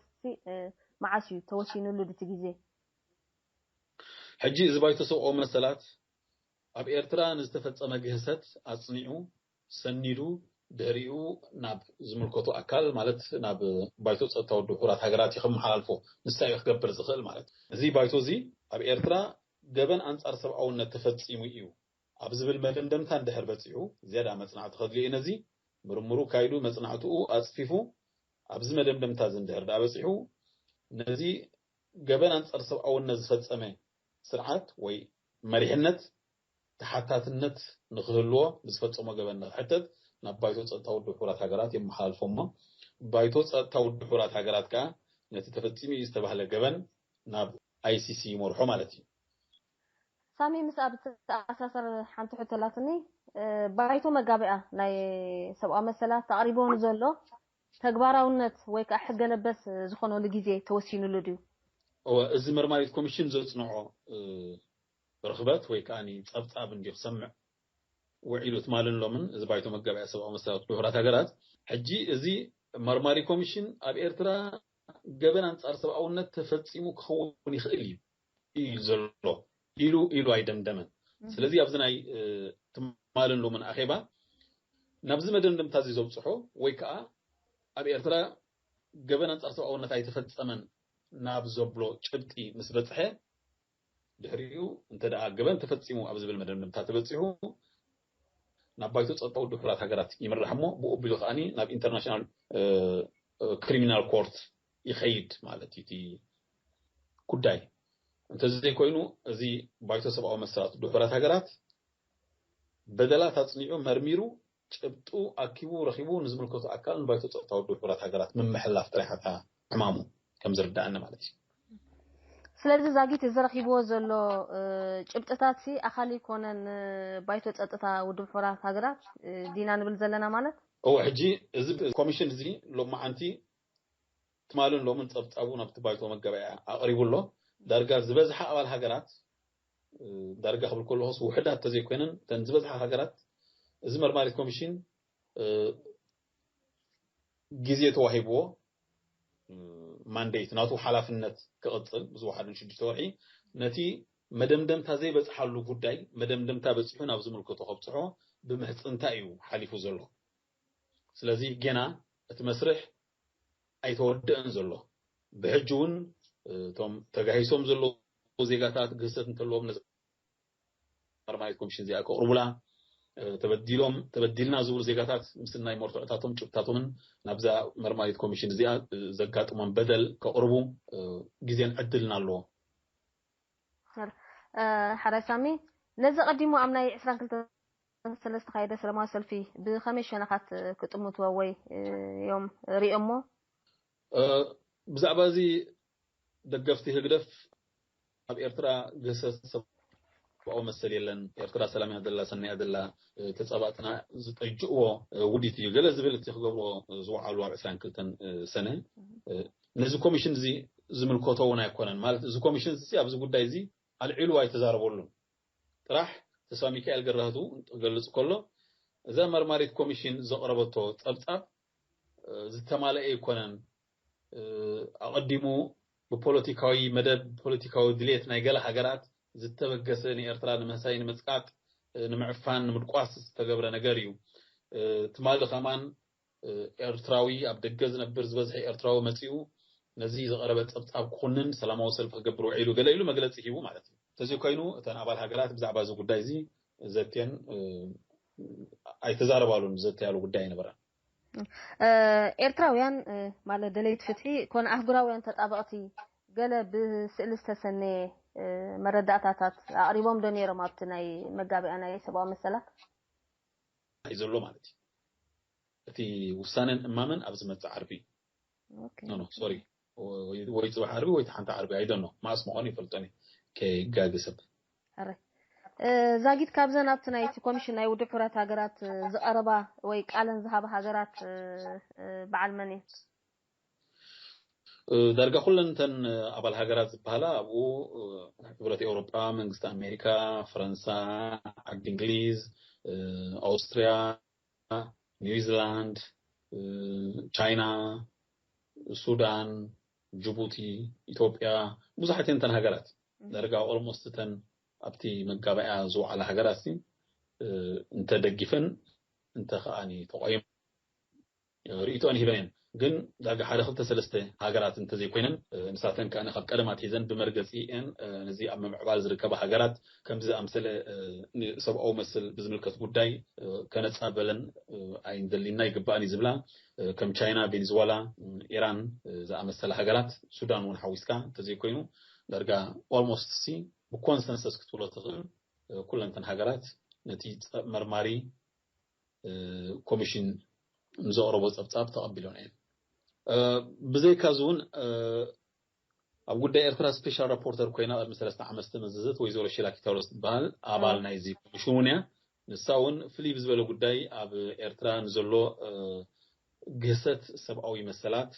መዓስ እዩ ተወሲኑሉ ድቲ ግዜ? ሕጂ እዚ ባይቶ ሰብኣዊ መሰላት ኣብ ኤርትራ ንዝተፈጸመ ግህሰት ኣጽኒዑ ሰኒዱ ድሕሪኡ ናብ ዝምልከቶ ኣካል ማለት ናብ ባይቶ ጸጥታ ውድብ ሕቡራት ሃገራት እዩ ከመሓላልፎ ንሳ እዩ ክገብር ዝኽእል ማለት እዩ። እዚ ባይቶ እዚ ኣብ ኤርትራ ገበን ኣንጻር ሰብኣውነት ተፈጺሙ እዩ ኣብ ዝብል መደምደምታ እንድሕር በጺሑ ዝያዳ መጽናዕቲ ከድልዮ እዩ ነዚ ምርምሩ ካይዱ መጽናዕትኡ ኣጽፊፉ ኣብዚ መደምደምታ እዚ እንድሕር ዳ በጺሑ ነዚ ገበን ኣንጻር ሰብኣውነት ዝፈጸመ ስርዓት ወይ መሪሕነት ተሓታትነት ንክህልዎ ብዝፈጸሞ ገበን ንክሕተት ናብ ባይቶ ጸጥታ ውድብ ሕቡራት ሃገራት የመሓላልፎ እሞ ባይቶ ጸጥታ ውድብ ሕቡራት ሃገራት ከዓ ነቲ ተፈጺሙ እዩ ዝተባህለ ገበን ናብ ኣይሲሲ ይመርሖ ማለት እዩ። ሳሚ ምስ ኣብ ተኣሳሰር ሓንቲ ሕቶ ኣላትኒ ባይቶ መጋቢያ ናይ ሰብኣዊ መሰላት ኣቕሪቦ ንዘሎ ተግባራውነት ወይ ከዓ ሕገ ለበስ ዝኾነሉ ግዜ ተወሲኑሉ ድዩ? እወ እዚ መርማሪት ኮሚሽን ዘጽንዖ ርኽበት ወይ ከዓ ጸብጻብ እንዲ ክሰምዕ ውዒሉ ትማልን ሎምን እዚ ባይቶ መጋቢያ ሰብኣዊ መሰላት ብሕቡራት ሃገራት ሕጂ እዚ መርማሪ ኮሚሽን ኣብ ኤርትራ ገበን ኣንጻር ሰብኣውነት ተፈጺሙ ክኸውን ይኽእል እዩ እዩ ዘሎ ኢሉ ኢሉ ኣይደምደመን። ስለዚ ኣብዚ ናይ ትማልን ሎምን ኣኼባ ናብዚ መደምደምታ እዚ ዘብጽሖ ወይ ከዓ ኣብ ኤርትራ ገበን ኣንጻር ሰብኣውነት ኣይተፈጸመን ናብ ዘብሎ ጭብጢ ምስ በጽሐ ድሕሪኡ እንተ ደኣ ገበን ተፈጺሙ ኣብ ዝብል መደምደምታ ተበጺሑ ናብ ባይቶ ጸጥታ ውድብ ሕቡራት ሃገራት ይምራሕ እሞ ብኡ ኣቢሉ ከኣ ናብ ኢንተርናሽናል ክሪሚናል ኮርት ይኸይድ ማለት እዩ እቲ ጉዳይ። እንተዘይኮይኑ እዚ ባይቶ ሰብኣዊ መሰላት ውድብ ሕቡራት ሃገራት በደላት ኣጽኒዑ መርሚሩ ጭብጡ ኣኪቡ ረኺቡ ንዝምልከቶ ኣካል ንባይቶ ጸጥታ ውድብ ሕቡራት ሃገራት ምምሕልላፍ ጥራይ ሓታ ዕማሙ ከም ዝርዳእኒ ማለት እዩ። ስለዚ ዛጊት እዚ ረኺብዎ ዘሎ ጭብጥታት ሲ ኣኻሊ ኮነ ንባይቶ ጸጥታ ውድብ ሕቡራት ሃገራት ዲና ንብል ዘለና ማለት? እወ ሕጂ እዚ ኮሚሽን እዚ ሎማዓንቲ ትማልን ሎምን ጸብጻቡ ናብቲ ባይቶ መጋባእያ ኣቕሪቡ ኣሎ። ዳርጋ ዝበዝሓ ኣባል ሃገራት ዳርጋ ክብል ከለኹስ ውሕዳት ተዘይኮይነን እተን ዝበዝሓ ሃገራት እዚ መርማሪት ኮሚሽን ግዜ ተዋሂብዎ ማንዴት ናቱ ሓላፍነት ክቕጽል ብዝወሓዱ ሽዱሽተ ወርሒ ነቲ መደምደምታ ዘይበጽሓሉ ጉዳይ መደምደምታ በጺሑ ናብ ዝምልከቶ ከብጽሖ ብምሕጽንታ እዩ ሓሊፉ ዘሎ። ስለዚ ጌና እቲ መስርሕ ኣይተወደአን ዘሎ። ብሕጂ እውን እቶም ተጋሂሶም ዘለዉ ዜጋታት ግህሰት እንተለዎም ነዚ መርማሪት ኮሚሽን እዚኣ ከቕርቡላ ተበዲሎም ተበዲልና ዝብሉ ዜጋታት ምስ ናይ መርትዖታቶም ጭብጥታቶምን ናብዛ መርማሪት ኮሚሽን እዚኣ ዘጋጥሞም በደል ከቕርቡ ግዜን ዕድልን ኣለዎ። ሓራይ ሳሚ ነዚ ቀዲሙ ኣብ ናይ ዕስራን ክልተን ስለ ዝተኻየደ ሰላማዊ ሰልፊ ብኸመይ ሸነኻት ክጥምትዎ ወይ እዮም ሪኦሞ? ብዛዕባ እዚ ደገፍቲ ህግደፍ ኣብ ኤርትራ ግህሰት ሰብኣዊ መሰል የለን፣ ኤርትራ ሰላም እያ ዘላ፣ ሰናይ እያ ዘላ፣ ተጻባጥና ዝጠጅእዎ ውዲት እዩ ገለ ዝብል እቲ ክገብርዎ ዝወዓሉ ኣብ ዕስራን ክልተን ሰነ ነዚ ኮሚሽን እዚ ዝምልከቶ እውን ኣይኮነን። ማለት እዚ ኮሚሽን እዚ ኣብዚ ጉዳይ እዚ ኣልዒሉ ኣይተዛረበሉን። ጥራሕ ተስፋ ሚካኤል ገራህቱ ክገልጽ ከሎ እዛ መርማሪት ኮሚሽን ዘቕረበቶ ጸብጻብ ዝተማለአ ኣይኮነን። ኣቐዲሙ ብፖለቲካዊ መደብ ፖለቲካዊ ድሌት ናይ ገለ ሃገራት ዝተበገሰ ንኤርትራ ንምህሳይ ንምጽቃጥ ንምዕፋን ንምድቋስ ዝተገብረ ነገር እዩ። ትማሊ ከማን ኤርትራዊ ኣብ ደገ ዝነብር ዝበዝሐ ኤርትራዊ መጺኡ ነዚ ዝቐረበ ጸብጻብ ክኹንን ሰላማዊ ሰልፊ ክገብር ውዒሉ ገለ ኢሉ መግለጺ ሂቡ ማለት እዩ። ተዘይኮይኑ እተን ኣባል ሃገራት ብዛዕባ እዚ ጉዳይ እዚ ዘትየን ኣይተዛረባሉን፣ ዘተያሉ ጉዳይ ኣይነበረን። ኤርትራውያን ማለት ደለይቲ ፍትሒ ኮነ ኣህጉራውያን ተጣበቕቲ ገለ ብስእሊ ዝተሰነየ መረዳእታታት ኣቕሪቦም ዶ ነይሮም ኣብቲ ናይ መጋቢያ ናይ ሰብኣዊ መሰላት? እዩ ዘሎ ማለት እዩ። እቲ ውሳነን እማመን ኣብ ዝመጽእ ዓርቢ ኖ ሶሪ ወይ ጽባሕ ዓርቢ ወይ ሓንቲ ዓርቢ ኣይደኖ ማእስ ምዃኑ ይፈልጦን ከይጋገ ሰብ ዛጊት ካብዘን ኣብቲ ናይቲ ኮሚሽን ናይ ውድብ ሕራት ሃገራት ዝቐረባ ወይ ቃለን ዝሃባ ሃገራት በዓል መን እዩ? ዳርጋ ኩለን እተን ኣባል ሃገራት ዝበሃላ ኣብኡ ሕብረት ኤውሮጳ፣ መንግስቲ ኣሜሪካ፣ ፈረንሳ፣ ዓዲ እንግሊዝ፣ ኣውስትርያ፣ ኒውዚላንድ፣ ቻይና፣ ሱዳን፣ ጅቡቲ፣ ኢትዮጵያ ብዙሓት እየን እተን ሃገራት ዳርጋ ኦልሞስት እተን ኣብቲ መጋባእያ ዝወዓላ ሃገራት እንተደጊፈን እንተ ከኣኒ ተቆይም ርእይቶን ሂበን እየን። ግን ዳርጋ ሓደ ክልተ ሰለስተ ሃገራት እንተዘይኮይነን ንሳተን ከኣ ካብ ቀደም ኣትሒዘን ብመርገጺ እየን ነዚ ኣብ ምምዕባል ዝርከባ ሃገራት ከምዚ ዝኣምሰለ ንሰብኣዊ መስል ብዝምልከት ጉዳይ ከነጻበለን ኣይንደሊና ይግባእን እዩ ዝብላ ከም ቻይና፣ ቬኔዝዋላ፣ ኢራን ዝኣመሰለ ሃገራት ሱዳን እውን ሓዊስካ እንተዘይኮይኑ ዳርጋ ኦልሞስት ሲ ብኮንሰንሰስ ክትብሎ ትኽእል ኩለንተን ሃገራት ነቲ መርማሪ ኮሚሽን ንዘቕረቦ ጸብጻብ ተቐቢሎን እየን። ብዘይካ እዚ እውን ኣብ ጉዳይ ኤርትራ ስፔሻል ራፖርተር ኮይና ቅድሚ ሰለስተ ዓመት ዝተመዘዘት ወይዘሮ ሺላ ኪታሮስ ትበሃል ኣባል ናይዚ ኮሚሽን እውን እያ። ንሳ እውን ፍልይ ብዝበለ ጉዳይ ኣብ ኤርትራ ንዘሎ ግህሰት ሰብኣዊ መሰላት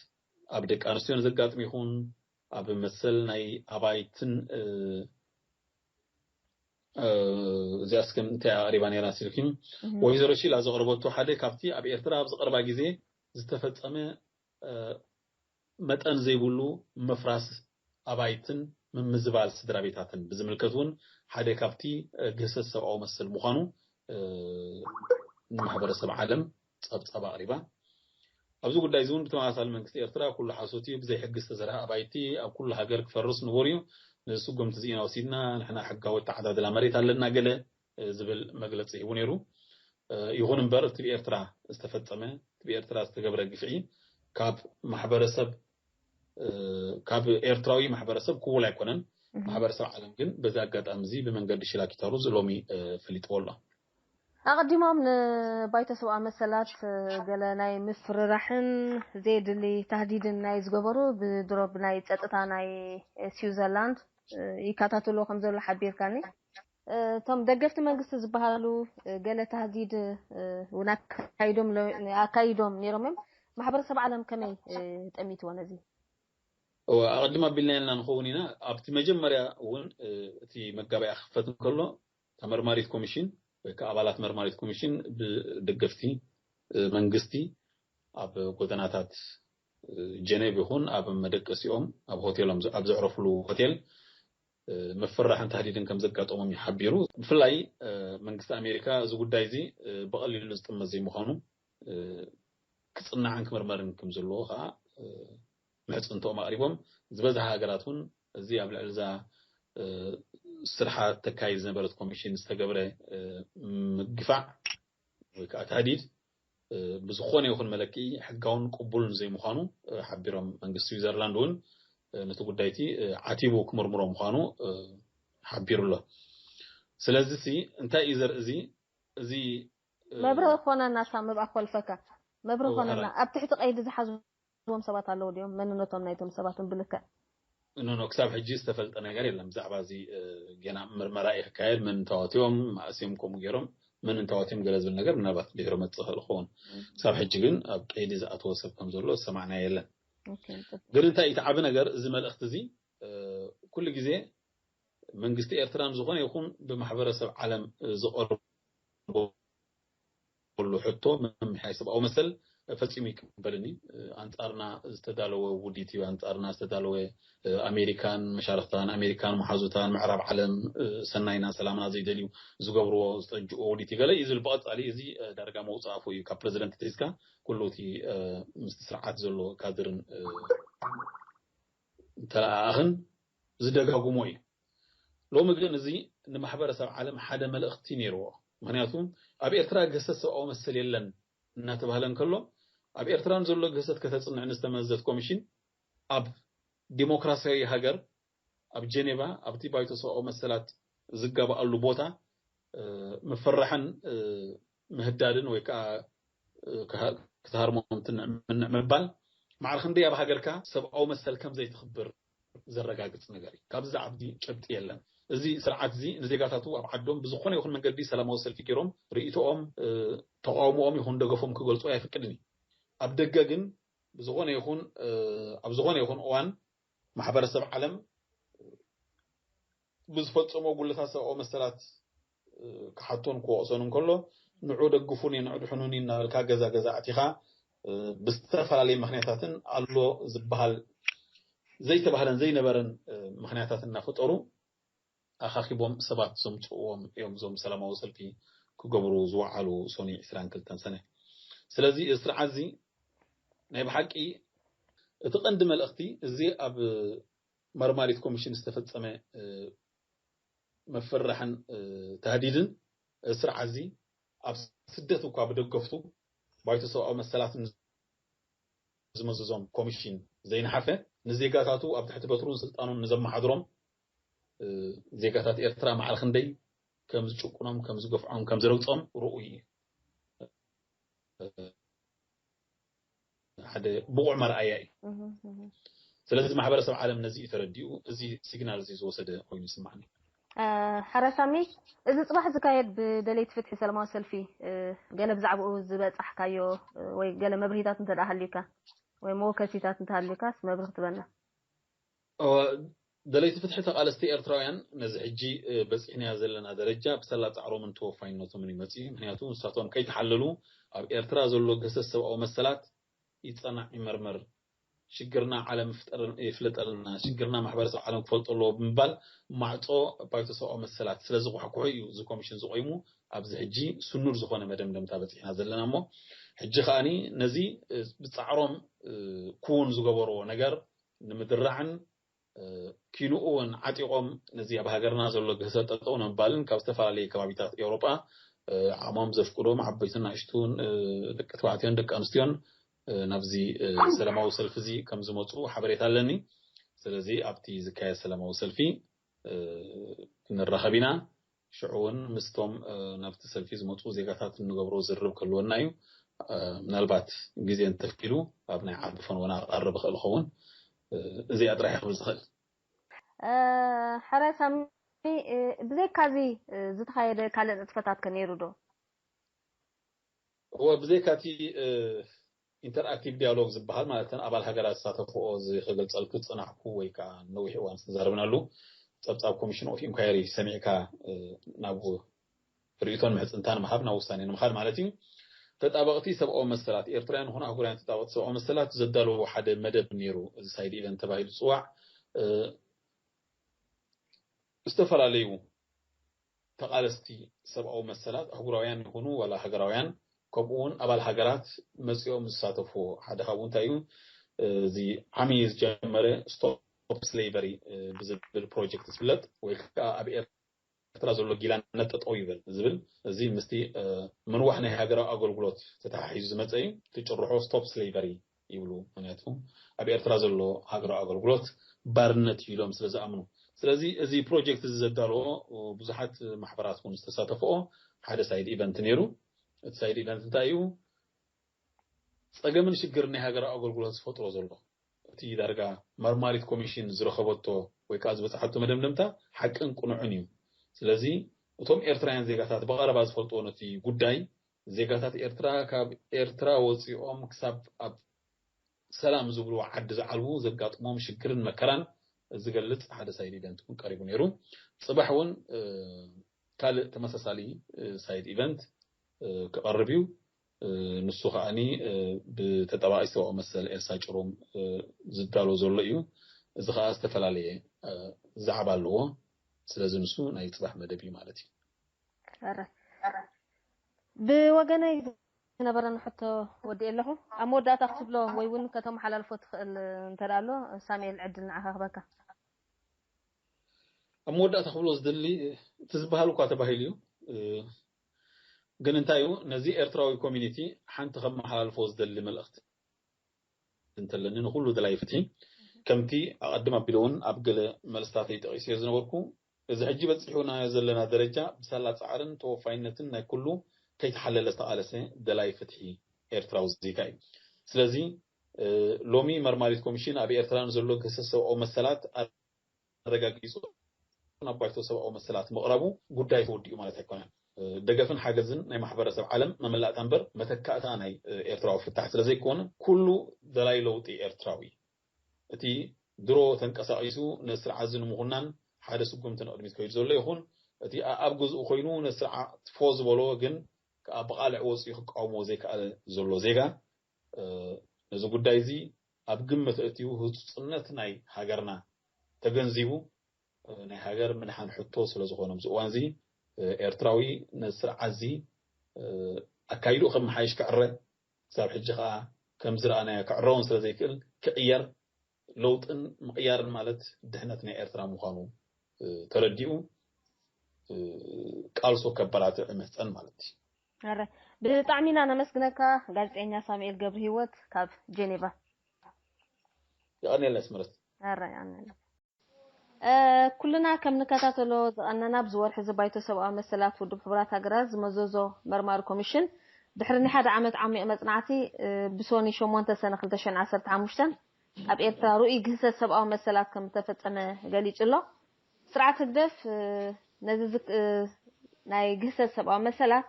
ኣብ ደቂ ኣንስትዮ ንዘጋጥም ይኹን ኣብ መሰል ናይ ኣባይትን እዚኣስ ከም እንታይ ኣቕሪባ ነይራ ሲልኪም ወይዘሮ ሺላ ዘቕረበቶ ሓደ ካብቲ ኣብ ኤርትራ ኣብ ዝቐርባ ግዜ ዝተፈጸመ መጠን ዘይብሉ ምፍራስ ኣባይትን ምምዝባል ስድራ ቤታትን ብዝምልከት እውን ሓደ ካብቲ ግህሰት ሰብኣዊ መሰል ምዃኑ ንማሕበረሰብ ዓለም ጸብጻብ ኣቕሪባ። ኣብዚ ጉዳይ እዚ እውን ብተመሳሳሊ መንግስቲ ኤርትራ ኩሉ ሓሶት እዩ፣ ብዘይ ሕጊ ዝተሰርሐ ኣባይቲ ኣብ ኩሉ ሃገር ክፈርስ ንቡር እዩ። ነዚ ስጉምቲ እዚ ኢና ወሲድና፣ ንሕና ሕጋዊ ኣተዓዳድላ መሬት ኣለና ገለ ዝብል መግለጺ ሂቡ ነይሩ። ይኹን እምበር እቲ ብኤርትራ ዝተፈጸመ እቲ ብኤርትራ ዝተገብረ ግፍዒ ካብ ማሕበረሰብ ካብ ኤርትራዊ ማሕበረሰብ ክውል ኣይኮነን። ማሕበረሰብ ዓለም ግን በዚ ኣጋጣሚ እዚ ብመንገዲ ሽላኪታሩዝ ሎሚ ፈሊጥዎ ኣሎ። ኣቐዲሞም ንባይቶ ሰብኣዊ መሰላት ገለ ናይ ምፍርራሕን ዘየድሊ ታህዲድን ናይ ዝገበሩ ብድሮብ ናይ ጸጥታ ናይ ስዊዘርላንድ ይከታተልዎ ከም ዘሎ ሓቢርካኒ። እቶም ደገፍቲ መንግስቲ ዝበሃሉ ገለ ታህዲድ እውን ኣካይዶም ነይሮም እዮም። ማሕበረሰብ ዓለም ከመይ ጠሚትዎ ነዚ? ኣቐድም ኣቢልና ኢልና ንኸውን ኢና። ኣብቲ መጀመርያ እውን እቲ መጋባእያ ክፈት እንከሎ ተመርማሪት ኮሚሽን ወይ ከዓ ኣባላት መርማሪት ኮሚሽን ብደገፍቲ መንግስቲ ኣብ ጎደናታት ጀኔቭ ይኹን ኣብ መደቀሲኦም ኣብ ሆቴሎም ኣብ ዘዕረፍሉ ሆቴል ምፍርራሕን ታህዲድን ከም ዘጋጠሞም እዩ ሓቢሩ። ብፍላይ መንግስቲ ኣሜሪካ እዚ ጉዳይ እዚ ብቐሊሉ ዝጥመት ዘይምዃኑ ክጽናዕን ክምርመርን ከም ዘለዎ ከዓ ምሕጽንትኦም ኣቕሪቦም። ዝበዝሓ ሃገራት እውን እዚ ኣብ ልዕሊ እዛ ስርሓ ተካይድ ዝነበረት ኮሚሽን ዝተገብረ ምግፋዕ ወይ ከዓ ታህዲድ ብዝኾነ ይኹን መለክዒ ሕጋውን ቅቡልን ዘይምዃኑ ሓቢሮም። መንግስቲ ስዊዘርላንድ እውን ነቲ ጉዳይቲ ዓቲቡ ክምርምሮ ምዃኑ ሓቢሩ ኣሎ። ስለዚ ሲ እንታይ እዩ ዘርኢ እዚ እዚ መብርህ ኮነና ሳም ኣብ ኣኮልፈካ መብርህ ኮነና ኣብ ትሕቲ ቀይዲ ዝሓዝዎም ሰባት ኣለዉ ድዮም? መንነቶም ናይቶም ሰባትን ብልክዕ ኖ ኖ ክሳብ ሕጂ ዝተፈልጠ ነገር የለን ብዛዕባ እዚ ገና ምርመራ እዩ ክካየድ መን እንተዋትዮም ማእስዮም ከምኡ ገይሮም መን እንተዋትዮም ገለ ዝብል ነገር ምናልባት ድሕሪ መፅእ ክእል ክኸውን ክሳብ ሕጂ ግን ኣብ ቀይዲ ዝኣተወ ሰብ ከም ዘሎ ዝሰማዕና የለን። ግን እንታይ እቲ ዓቢ ነገር እዚ መልእኽቲ እዚ ኩሉ ግዜ መንግስቲ ኤርትራ ንዝኾነ ይኹን ብማሕበረሰብ ዓለም ዝቐርቡ ሕቶ ምምሕያሽ ሰብኣዊ መሰል ፈጺሙ ይቅበልን እዩ። ኣንጻርና ዝተዳለወ ውዲት እዩ፣ ኣንጻርና ዝተዳለወ ኣሜሪካን መሻርክታን፣ ኣሜሪካን መሓዙታን፣ ምዕራብ ዓለም ሰናይና ሰላምና ዘይደልዩ ዝገብርዎ ዝጠጅዎ ውዲት እዩ ገለ እዩ ዝብል። ብቐጻሊ እዚ ዳርጋ መውጻእፉ እዩ። ካብ ፕረዚደንት ተሒዝካ ኩሉ እቲ ምስቲ ስርዓት ዘሎ ካድርን ተለኣኣኽን ዝደጋግሞ እዩ። ሎሚ ግን እዚ ንማሕበረሰብ ዓለም ሓደ መልእኽቲ ነይርዎ። ምክንያቱ ኣብ ኤርትራ ግህሰት ሰብኣዊ መሰል የለን እናተባህለ እንከሎ፣ ኣብ ኤርትራን ዘሎ ግህሰት ከተጽንዕ ንዝተመዘት ኮሚሽን ኣብ ዲሞክራሲያዊ ሃገር ኣብ ጀኔቫ ኣብቲ ባይቶ ሰብኣዊ መሰላት ዝጋባኣሉ ቦታ ምፍርራሕን ምህዳድን ወይ ከዓ ክትሃርሞም ትንዕ ምንዕ ምባል ማዕረ ክንደይ ኣብ ሃገርካ ሰብኣዊ መሰል ከም ዘይትኽብር ዘረጋግጽ ነገር እዩ። ካብዚ ዝዓቢ ጭብጢ የለን። እዚ ስርዓት እዚ ንዜጋታቱ ኣብ ዓዶም ብዝኾነ ይኹን መንገዲ ሰላማዊ ሰልፊ ገይሮም ርእይቶኦም፣ ተቃውሞኦም ይኹን ደገፎም ክገልጹ ኣይፍቅድን እዩ። ኣብ ደገ ግን ብዝኾነ ይኹን ኣብ ዝኾነ ይኹን እዋን ማሕበረሰብ ዓለም ብዝፈጸሞ ጉልታት ሰብኣዊ መሰላት ክሓቶን ክወቕሶን እንከሎ ንዑ ደግፉኒ ንዑ ድሕኑኒ እናበልካ ገዛ ገዛ ኣቲኻ ብዝተፈላለየ ምክንያታትን ኣሎ ዝበሃል ዘይተባህለን ዘይነበረን ምክንያታት እናፈጠሩ ኣኻኺቦም ሰባት ዘምፅእዎም እዮም። እዞም ሰላማዊ ሰልፊ ክገብሩ ዝወዓሉ ሶኒ ዕስራን ክልተን ሰነ። ስለዚ እዚ ስርዓት እዚ ናይ ብሓቂ እቲ ቀንዲ መልእኽቲ እዚ ኣብ መርማሪት ኮሚሽን ዝተፈጸመ ምፍርራሕን ተህዲድን ስርዓት እዚ ኣብ ስደት እኳ ብደገፍቱ ባይቶ ሰብኣዊ መሰላት ዝመዘዞም ኮሚሽን ዘይነሓፈ ንዜጋታቱ ኣብ ትሕቲ በትሩን ስልጣኑን ንዘመሓድሮም ዜጋታት ኤርትራ ማዕረ ክንደይ ከም ዝጭቁኖም ከም ዝገፍዖም ከም ዝረግጾም ርኡይ እዩ። ሓደ ብቑዕ መርኣያ እዩ። ስለዚ ማሕበረሰብ ዓለም ነዚ እዩ ተረዲኡ እዚ ሲግናል እዚ ዝወሰደ ኮይኑ ይስማዕኒ። ሓራሳሚ እዚ ፅባሕ ዝካየድ ብደለይቲ ፍትሒ ሰላማዊ ሰልፊ ገለ ብዛዕባኡ ዝበፃሕካዮ ወይ ገለ መብርሂታት እንተ ሃልዩካ ወይ መወከሲታት እንተ ሃልዩካስ መብርህ ክትበና። ደለይቲ ፍትሒ ተቓለስቲ ኤርትራውያን ነዚ ሕጂ በፂሕናዮ ዘለና ደረጃ ብሰላ ፃዕሮምን ተወፋይነቶምን ይመፅኡ። ምክንያቱ ንሳቶም ከይተሓለሉ ኣብ ኤርትራ ዘሎ ገሰስ ሰብኣዊ መሰላት ይፀናዕ ይመርመር፣ ሽግርና ዓለም ይፍለጠልና፣ ሽግርና ማሕበረሰብ ዓለም ክፈልጦ ኣለዎ ብምባል ማዕፆ ባይቶ ሰብኣዊ መሰላት ስለዝኳሕኩሑ እዩ እዚ ኮሚሽን ዝቆይሙ። ኣብዚ ሕጂ ስኑድ ዝኾነ መደምደምታ በፂሕና ዘለና እሞ ሕጂ ከዓኒ ነዚ ብፃዕሮም ክውን ዝገበርዎ ነገር ንምድራዕን ኪንኡ እውን ዓጢቖም ነዚ ኣብ ሃገርና ዘሎ ግህሰት ጠጠው ንምባልን ካብ ዝተፈላለዩ ከባቢታት ኤውሮጳ ዓቕሞም ዘፍቅዶም ዓበይትን ንእሽቱን ደቂ ተባዕትዮን ደቂ ኣንስትዮን ናብዚ ሰላማዊ ሰልፊ እዚ ከም ዝመፁ ሓበሬታ ኣለኒ። ስለዚ ኣብቲ ዝካየድ ሰላማዊ ሰልፊ ክንራኸብ ኢና። ሽዑ እውን ምስቶም ናብቲ ሰልፊ ዝመፁ ዜጋታት እንገብሮ ዝርርብ ክህልወና እዩ። ምናልባት ግዜ እንተፍቂዱ ኣብ ናይ ዓርቢ ፈነወና ክቐርብ ይኽእል ይኸውን። እዚኣ ጥራሕ ክብል ዝኽእል። ሕራይ ሳሚ፣ ብዘይካዚ ዝተኻየደ ካልእ ንጥፈታት ከ ነይሩ ዶ? እወ፣ ብዘይካቲ ኢንተርኣክቲቭ ዲያሎግ ዝበሃል ማለት እተን ኣባል ሃገራት ዝሳተፍኦ እዚ ክገልጸልኩ ዝጸናሕኩ ወይ ከዓ ነዊሕ እዋን ዝተዛረብናሉ ጸብጻብ ኮሚሽን ኦፍ ኢንኳየሪ ሰሚዕካ ናብ ርእይቶን ምሕጽንታን ምሃብ ናብ ውሳኔ ንምኻድ ማለት እዩ። ተጣበቕቲ ሰብኣዊ መሰላት ኤርትራውያን ዝኾኑ ኣህጉራውያን ተጣበቕቲ ሰብኣዊ መሰላት ዘዳለዎ ሓደ መደብ ነይሩ። እዚ ሳይድ ኢቨንት ተባሂሉ ዝፅዋዕ ዝተፈላለዩ ተቓለስቲ ሰብኣዊ መሰላት ኣህጉራውያን ይኹኑ ዋላ ሃገራውያን ከምኡ እውን ኣባል ሃገራት መፂኦም ዝሳተፍዎ ሓደ ካብኡ እንታይ እዩ እዚ ዓሚ ዝጀመረ ስቶፕ ስሌቨሪ ብዝብል ፕሮጀክት ዝፍለጥ ወይ ከዓ ኣብ ኤርትራ ዘሎ ጊላነት ጠጠው ይበል ዝብል እዚ ምስቲ ምንዋሕ ናይ ሃገራዊ ኣገልግሎት ተተሓሒዙ ዝመፀ እዩ። እቲ ጭርሖ ስቶፕ ስሌቨሪ ይብሉ። ምክንያቱ ኣብ ኤርትራ ዘሎ ሃገራዊ ኣገልግሎት ባርነት እዩ ኢሎም ስለ ዝኣምኑ። ስለዚ እዚ ፕሮጀክት እዚ ዘዳለዎ ብዙሓት ማሕበራት እውን ዝተሳተፍኦ ሓደ ሳይድ ኢቨንት ነይሩ። እቲ ሳይድ ኢቨንት እንታይ እዩ? ፀገምን ሽግርን ናይ ሃገራዊ ኣገልግሎት ዝፈጥሮ ዘሎ እቲ ዳርጋ መርማሪት ኮሚሽን ዝረኸበቶ ወይ ከዓ ዝበፅሓቶ መደምደምታ ሓቅን ቅኑዕን እዩ። ስለዚ እቶም ኤርትራውያን ዜጋታት ብቐረባ ዝፈልጥዎ ነቲ ጉዳይ ዜጋታት ኤርትራ ካብ ኤርትራ ወፂኦም ክሳብ ኣብ ሰላም ዝብልዎ ዓዲ ዝዓልቡ ዘጋጥሞም ሽግርን መከራን ዝገልፅ ሓደ ሳይድ ኢቨንት እውን ቀሪቡ ነይሩ። ፅባሕ እውን ካልእ ተመሳሳሊ ሳይድ ኢቨንት ክቐርብ እዩ። ንሱ ከዓኒ ብተጠባቂ ሰብኣዊ መሰል ኤልሳ ጭሩም ዝዳሎ ዘሎ እዩ። እዚ ከዓ ዝተፈላለየ ዛዕባ ኣለዎ። ስለዚ ንሱ ናይ ፅባሕ መደብ እዩ ማለት እዩ። ብወገነይ ዝነበረኒ ሕቶ ወዲ ኣለኹ። ኣብ መወዳእታ ክትብሎ ወይ እውን ከተመሓላልፎ ትኽእል እንተዳሎ ሳሙኤል ዕድል ንዓኻ ክበካ። ኣብ መወዳእታ ክብሎ ዝደሊ እቲ ዝበሃል እኳ ተባሂሉ እዩ። ግን እንታይ እዩ ነዚ ኤርትራዊ ኮሚኒቲ ሓንቲ ከመሓላልፎ ዝደሊ መልእኽቲ እንተለኒ ንኩሉ ደላይ ፍትሒ ከምቲ ኣቐድም ኣቢለ እውን ኣብ ገለ መልስታተይ ጠቒሰዮ ዝነበርኩ እዚ ሕጂ በፂሑናዮ ዘለና ደረጃ ብሳላ ፃዕርን ተወፋይነትን ናይ ኩሉ ከይተሓለለ ዝተቓለሰ ደላይ ፍትሒ ኤርትራዊ ዜጋ እዩ። ስለዚ ሎሚ መርማሪት ኮሚሽን ኣብ ኤርትራ ንዘሎ ግህሰት ሰብኣዊ መሰላት ኣረጋጊጹ ናብ ባይቶ ሰብኣዊ መሰላት ምቕራቡ ጉዳይ ተወዲኡ ማለት ኣይኮነን። ደገፍን ሓገዝን ናይ ማሕበረሰብ ዓለም መመላእታ እምበር መተካእታ ናይ ኤርትራዊ ፍታሕ ስለ ዘይኮነ ኩሉ ደላይ ለውጢ ኤርትራዊ እቲ ድሮ ተንቀሳቒሱ ነዚ ስርዓት እዚ ንምኹናን ሓደ ስጉምቲ ንቕድሚት ከይዱ ዘሎ ይኹን እቲ ኣብ ገዝኡ ኮይኑ ነዚ ስርዓት ፎ ዝበሎ ግን ከዓ ብቓልዕ ወፂኡ ክቃወሞ ዘይከኣለ ዘሎ ዜጋ ነዚ ጉዳይ እዚ ኣብ ግምት እትዩ ህፁፅነት ናይ ሃገርና ተገንዚቡ ናይ ሃገር ምድሓን ሕቶ ስለ ዝኾነ ኣብዚ እዋን እዚ ኤርትራዊ ነዚ ስርዓት እዚ ኣካይድኡ ከመሓይሽ ክዕረ ክሳብ ሕጂ ከዓ ከም ዝረኣናዮ ክዕረውን ስለ ዘይክእል ክቕየር ለውጥን ምቕያርን ማለት ድሕነት ናይ ኤርትራ ምዃኑ ተረዲኡ ቃልሱ ከባራትዕ ይምሕፀን ማለት እዩ። ብጣዕሚ ኢና ነመስግነካ ጋዜጠኛ ሳሙኤል ገብረ ህይወት ካብ ጄኔቫ። የቐንየልና ኣስመረት። ኣረ ኣነለ ኩልና ከም ንከታተሎ ዝቐነና ኣብዚ ወርሒ እዚ ባይቶ ሰብኣዊ መሰላት ውድብ ሕቡራት ሃገራት ዝመዘዞ መርማሪ ኮሚሽን ድሕሪ ናይ ሓደ ዓመት ዓሚቕ መጽናዕቲ ብሶኒ ሸሞንተ ሰነ ክልተ ሽሕን ዓሰርተ ሓሙሽተን ኣብ ኤርትራ ርኡይ ግህሰት ሰብኣዊ መሰላት ከም ዝተፈጸመ ገሊጹ ኣሎ። ስርዓት ህግደፍ ነዚ ናይ ግህሰት ሰብኣዊ መሰላት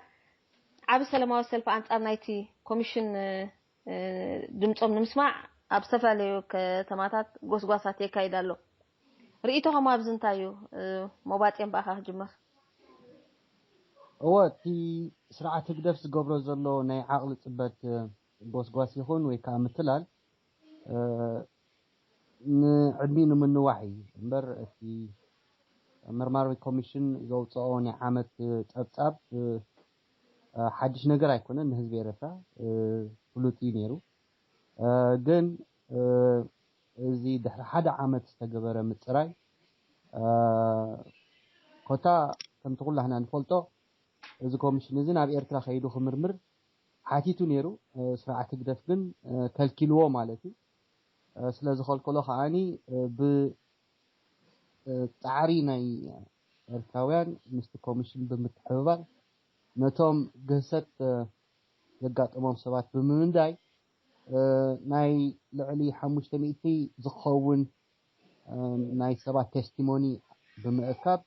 ዓቢ ሰላማዊ ሰልፊ ኣንጻር ናይቲ ኮሚሽን ድምጾም ንምስማዕ ኣብ ዝተፈላለዩ ከተማታት ጎስጓሳት የካይድ ኣሎ። ርእይቶኹም ኣብዚ እንታይ እዩ? ሞባጽዮን ብኣኻ ክጅምር። እወ እቲ ስርዓት ህግደፍ ዝገብሮ ዘሎ ናይ ዓቕሊ ጽበት ጎስጓስ ይኹን ወይ ከዓ ምትላል ንዕድሚኡ ንምንዋሕ እዩ እምበር እቲ መርማሪ ኮሚሽን ዘውፅኦ ናይ ዓመት ፀብፃብ ሓድሽ ነገር ኣይኮነን። ንህዝቢ ኤርትራ ፍሉጥ እዩ ነይሩ። ግን እዚ ድሕሪ ሓደ ዓመት ዝተገበረ ምፅራይ ኮታ ከምቲ ኩላህና ንፈልጦ እዚ ኮሚሽን እዚ ናብ ኤርትራ ከይዱ ክምርምር ሓቲቱ ነይሩ። ስርዓት ህግደፍ ግን ከልኪልዎ ማለት እዩ። ስለ ዝኸልከሎ ከዓኒ ብፃዕሪ ናይ ኤርትራውያን ምስቲ ኮሚሽን ብምትሕብባር ነቶም ግህሰት ዘጋጠሞም ሰባት ብምምንዳይ ናይ ልዕሊ ሓሙሽተ ሚእቲ ዝኸውን ናይ ሰባት ቴስቲሞኒ ብምእካብ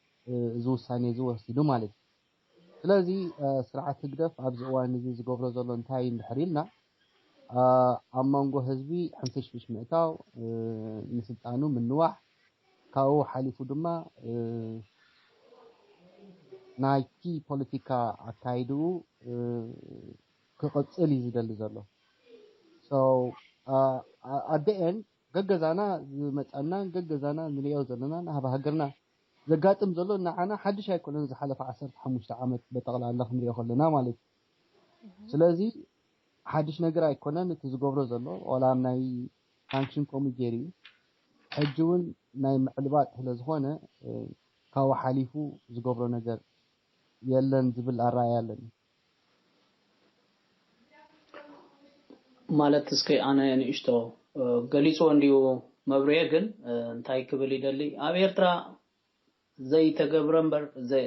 እዚ ውሳኔ እዚ ወሲዱ ማለት እዩ። ስለዚ ስርዓት ህግደፍ ኣብዚ እዋን እዚ ዝገብሮ ዘሎ እንታይ እንድሕር ኢልና ኣብ መንጎ ህዝቢ ሕንፍሽፍሽ ምእታው፣ ንስልጣኑ ምንዋሕ፣ ካብኡ ሓሊፉ ድማ ናይቲ ፖለቲካ ኣካይድኡ ክቕፅል እዩ ዝደሊ ዘሎ። ኣደኤን ገገዛና ዝመፀናን ገገዛና ንሪኦ ዘለናን ኣብ ሃገርና ዘጋጥም ዘሎ ንዓና ሓድሽ ኣይኮነን። ዝሓለፈ ዓሰርተ ሓሙሽተ ዓመት በጠቕላላ ክንሪኦ ከለና ማለት እዩ። ስለዚ ሓድሽ ነገር ኣይኮነን እቲ ዝገብሮ ዘሎ ዋላ ኣብ ናይ ሳንክሽን ኮሚቴ ገይሩ እዩ። ሕጂ እውን ናይ ምዕልባጥ ስለ ዝኾነ ካብኡ ሓሊፉ ዝገብሮ ነገር የለን ዝብል ኣረኣእያ ኣለኒ። ማለት እስከ ኣነ ንእሽቶ ገሊፅዎ እንድዩ መብርየ ግን እንታይ ክብል ይደሊ ኣብ ኤርትራ ዘይተገብረ እምበር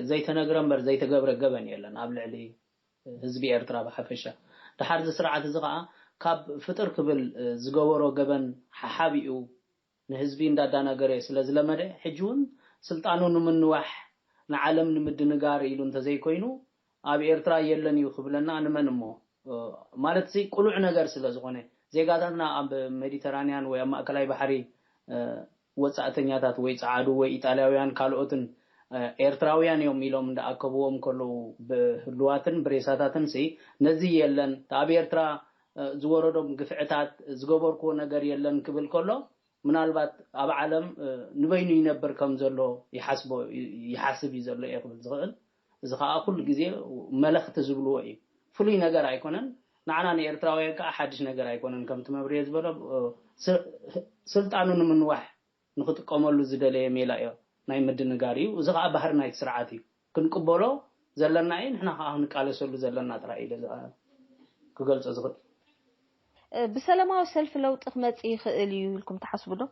ዘይተነግረ እምበር ዘይተገብረ ገበን የለን ኣብ ልዕሊ ህዝቢ ኤርትራ ብሓፈሻ ድሓር እዚ ስርዓት እዚ ከዓ ካብ ፍጥር ክብል ዝገበሮ ገበን ሓሓቢኡ ንህዝቢ እንዳዳናገረ ስለ ዝለመደ ሕጂ እውን ስልጣኑ ንምንዋሕ ንዓለም ንምድንጋር ኢሉ እንተዘይኮይኑ ኣብ ኤርትራ የለን እዩ ክብለና ንመን እሞ ማለት እዚ ቁሉዕ ነገር ስለ ዝኾነ ዜጋታትና ኣብ ሜዲተራንያን ወይ ኣብ ማእከላይ ባሕሪ ወጻእተኛታት ወይ ጸዓዱ ወይ ኢጣልያውያን ካልኦትን ኤርትራውያን እዮም ኢሎም እንዳኣከብዎም ከለዉ ብህልዋትን ብሬሳታትን ሲ ነዚ የለን፣ እቲ ኣብ ኤርትራ ዝወረዶም ግፍዕታት ዝገበርክዎ ነገር የለን ክብል ከሎ፣ ምናልባት ኣብ ዓለም ንበይኑ ይነብር ከም ዘሎ ይሓስብ እዩ ዘሎ እየ ክብል ዝኽእል። እዚ ከዓ ኩሉ ግዜ መለኽቲ ዝብልዎ እዩ። ፍሉይ ነገር ኣይኮነን። ንዓና ንኤርትራውያን ከዓ ሓድሽ ነገር ኣይኮነን። ከምቲ መብርየ ዝበሎ ስልጣኑ ንምንዋሕ ንኽጥቀመሉ ዝደለየ ሜላ እዮ ናይ ምድንጋር እዩ። እዚ ከዓ ባህሪ ናይቲ ስርዓት እዩ። ክንቅበሎ ዘለና እዩ። ንሕና ከዓ ክንቃለሰሉ ዘለና ጥራይ እዩ። ክገልጾ ዝኽእል ብሰላማዊ ሰልፊ ለውጢ ክመጽእ ይኽእል እዩ ኢልኩም ትሓስቡ ዶ?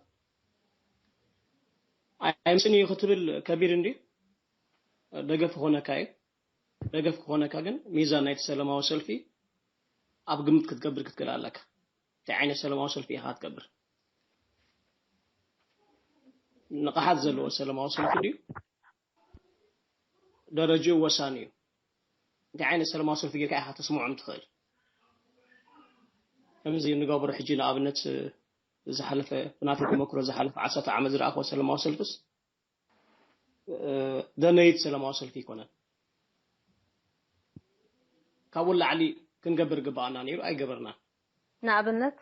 ኣይምጽን እዩ ክትብል ከቢድ እንዲ ደገፍ ክኾነካ እዩ። ደገፍ ክኾነካ ግን ሚዛን ናይቲ ሰላማዊ ሰልፊ ኣብ ግምት ክትገብር ክትክእል ኣለካ። እንታይ ዓይነት ሰላማዊ ሰልፊ ኢኻ ትገብር? ንቕሓት ዘለዎ ሰላማዊ ሰልፊ ድዩ? ደረጅኡ ወሳኒ እዩ። እንታይ ዓይነት ሰላማዊ ሰልፊ ጌርካ ኢኻ ተስምዖም ትኽእል? ከምዚ እንገብሮ ሕጂ ንኣብነት ዝሓለፈ ብናተይ ተመክሮ ዝሓለፈ ዓሰርተ ዓመት ዝረኣኽዎ ሰላማዊ ሰልፍስ ደነይት ሰላማዊ ሰልፊ ይኮነን። ካብኡ ላዕሊ ክንገብር ግባኣና ነይሩ ኣይገበርናን። ንኣብነት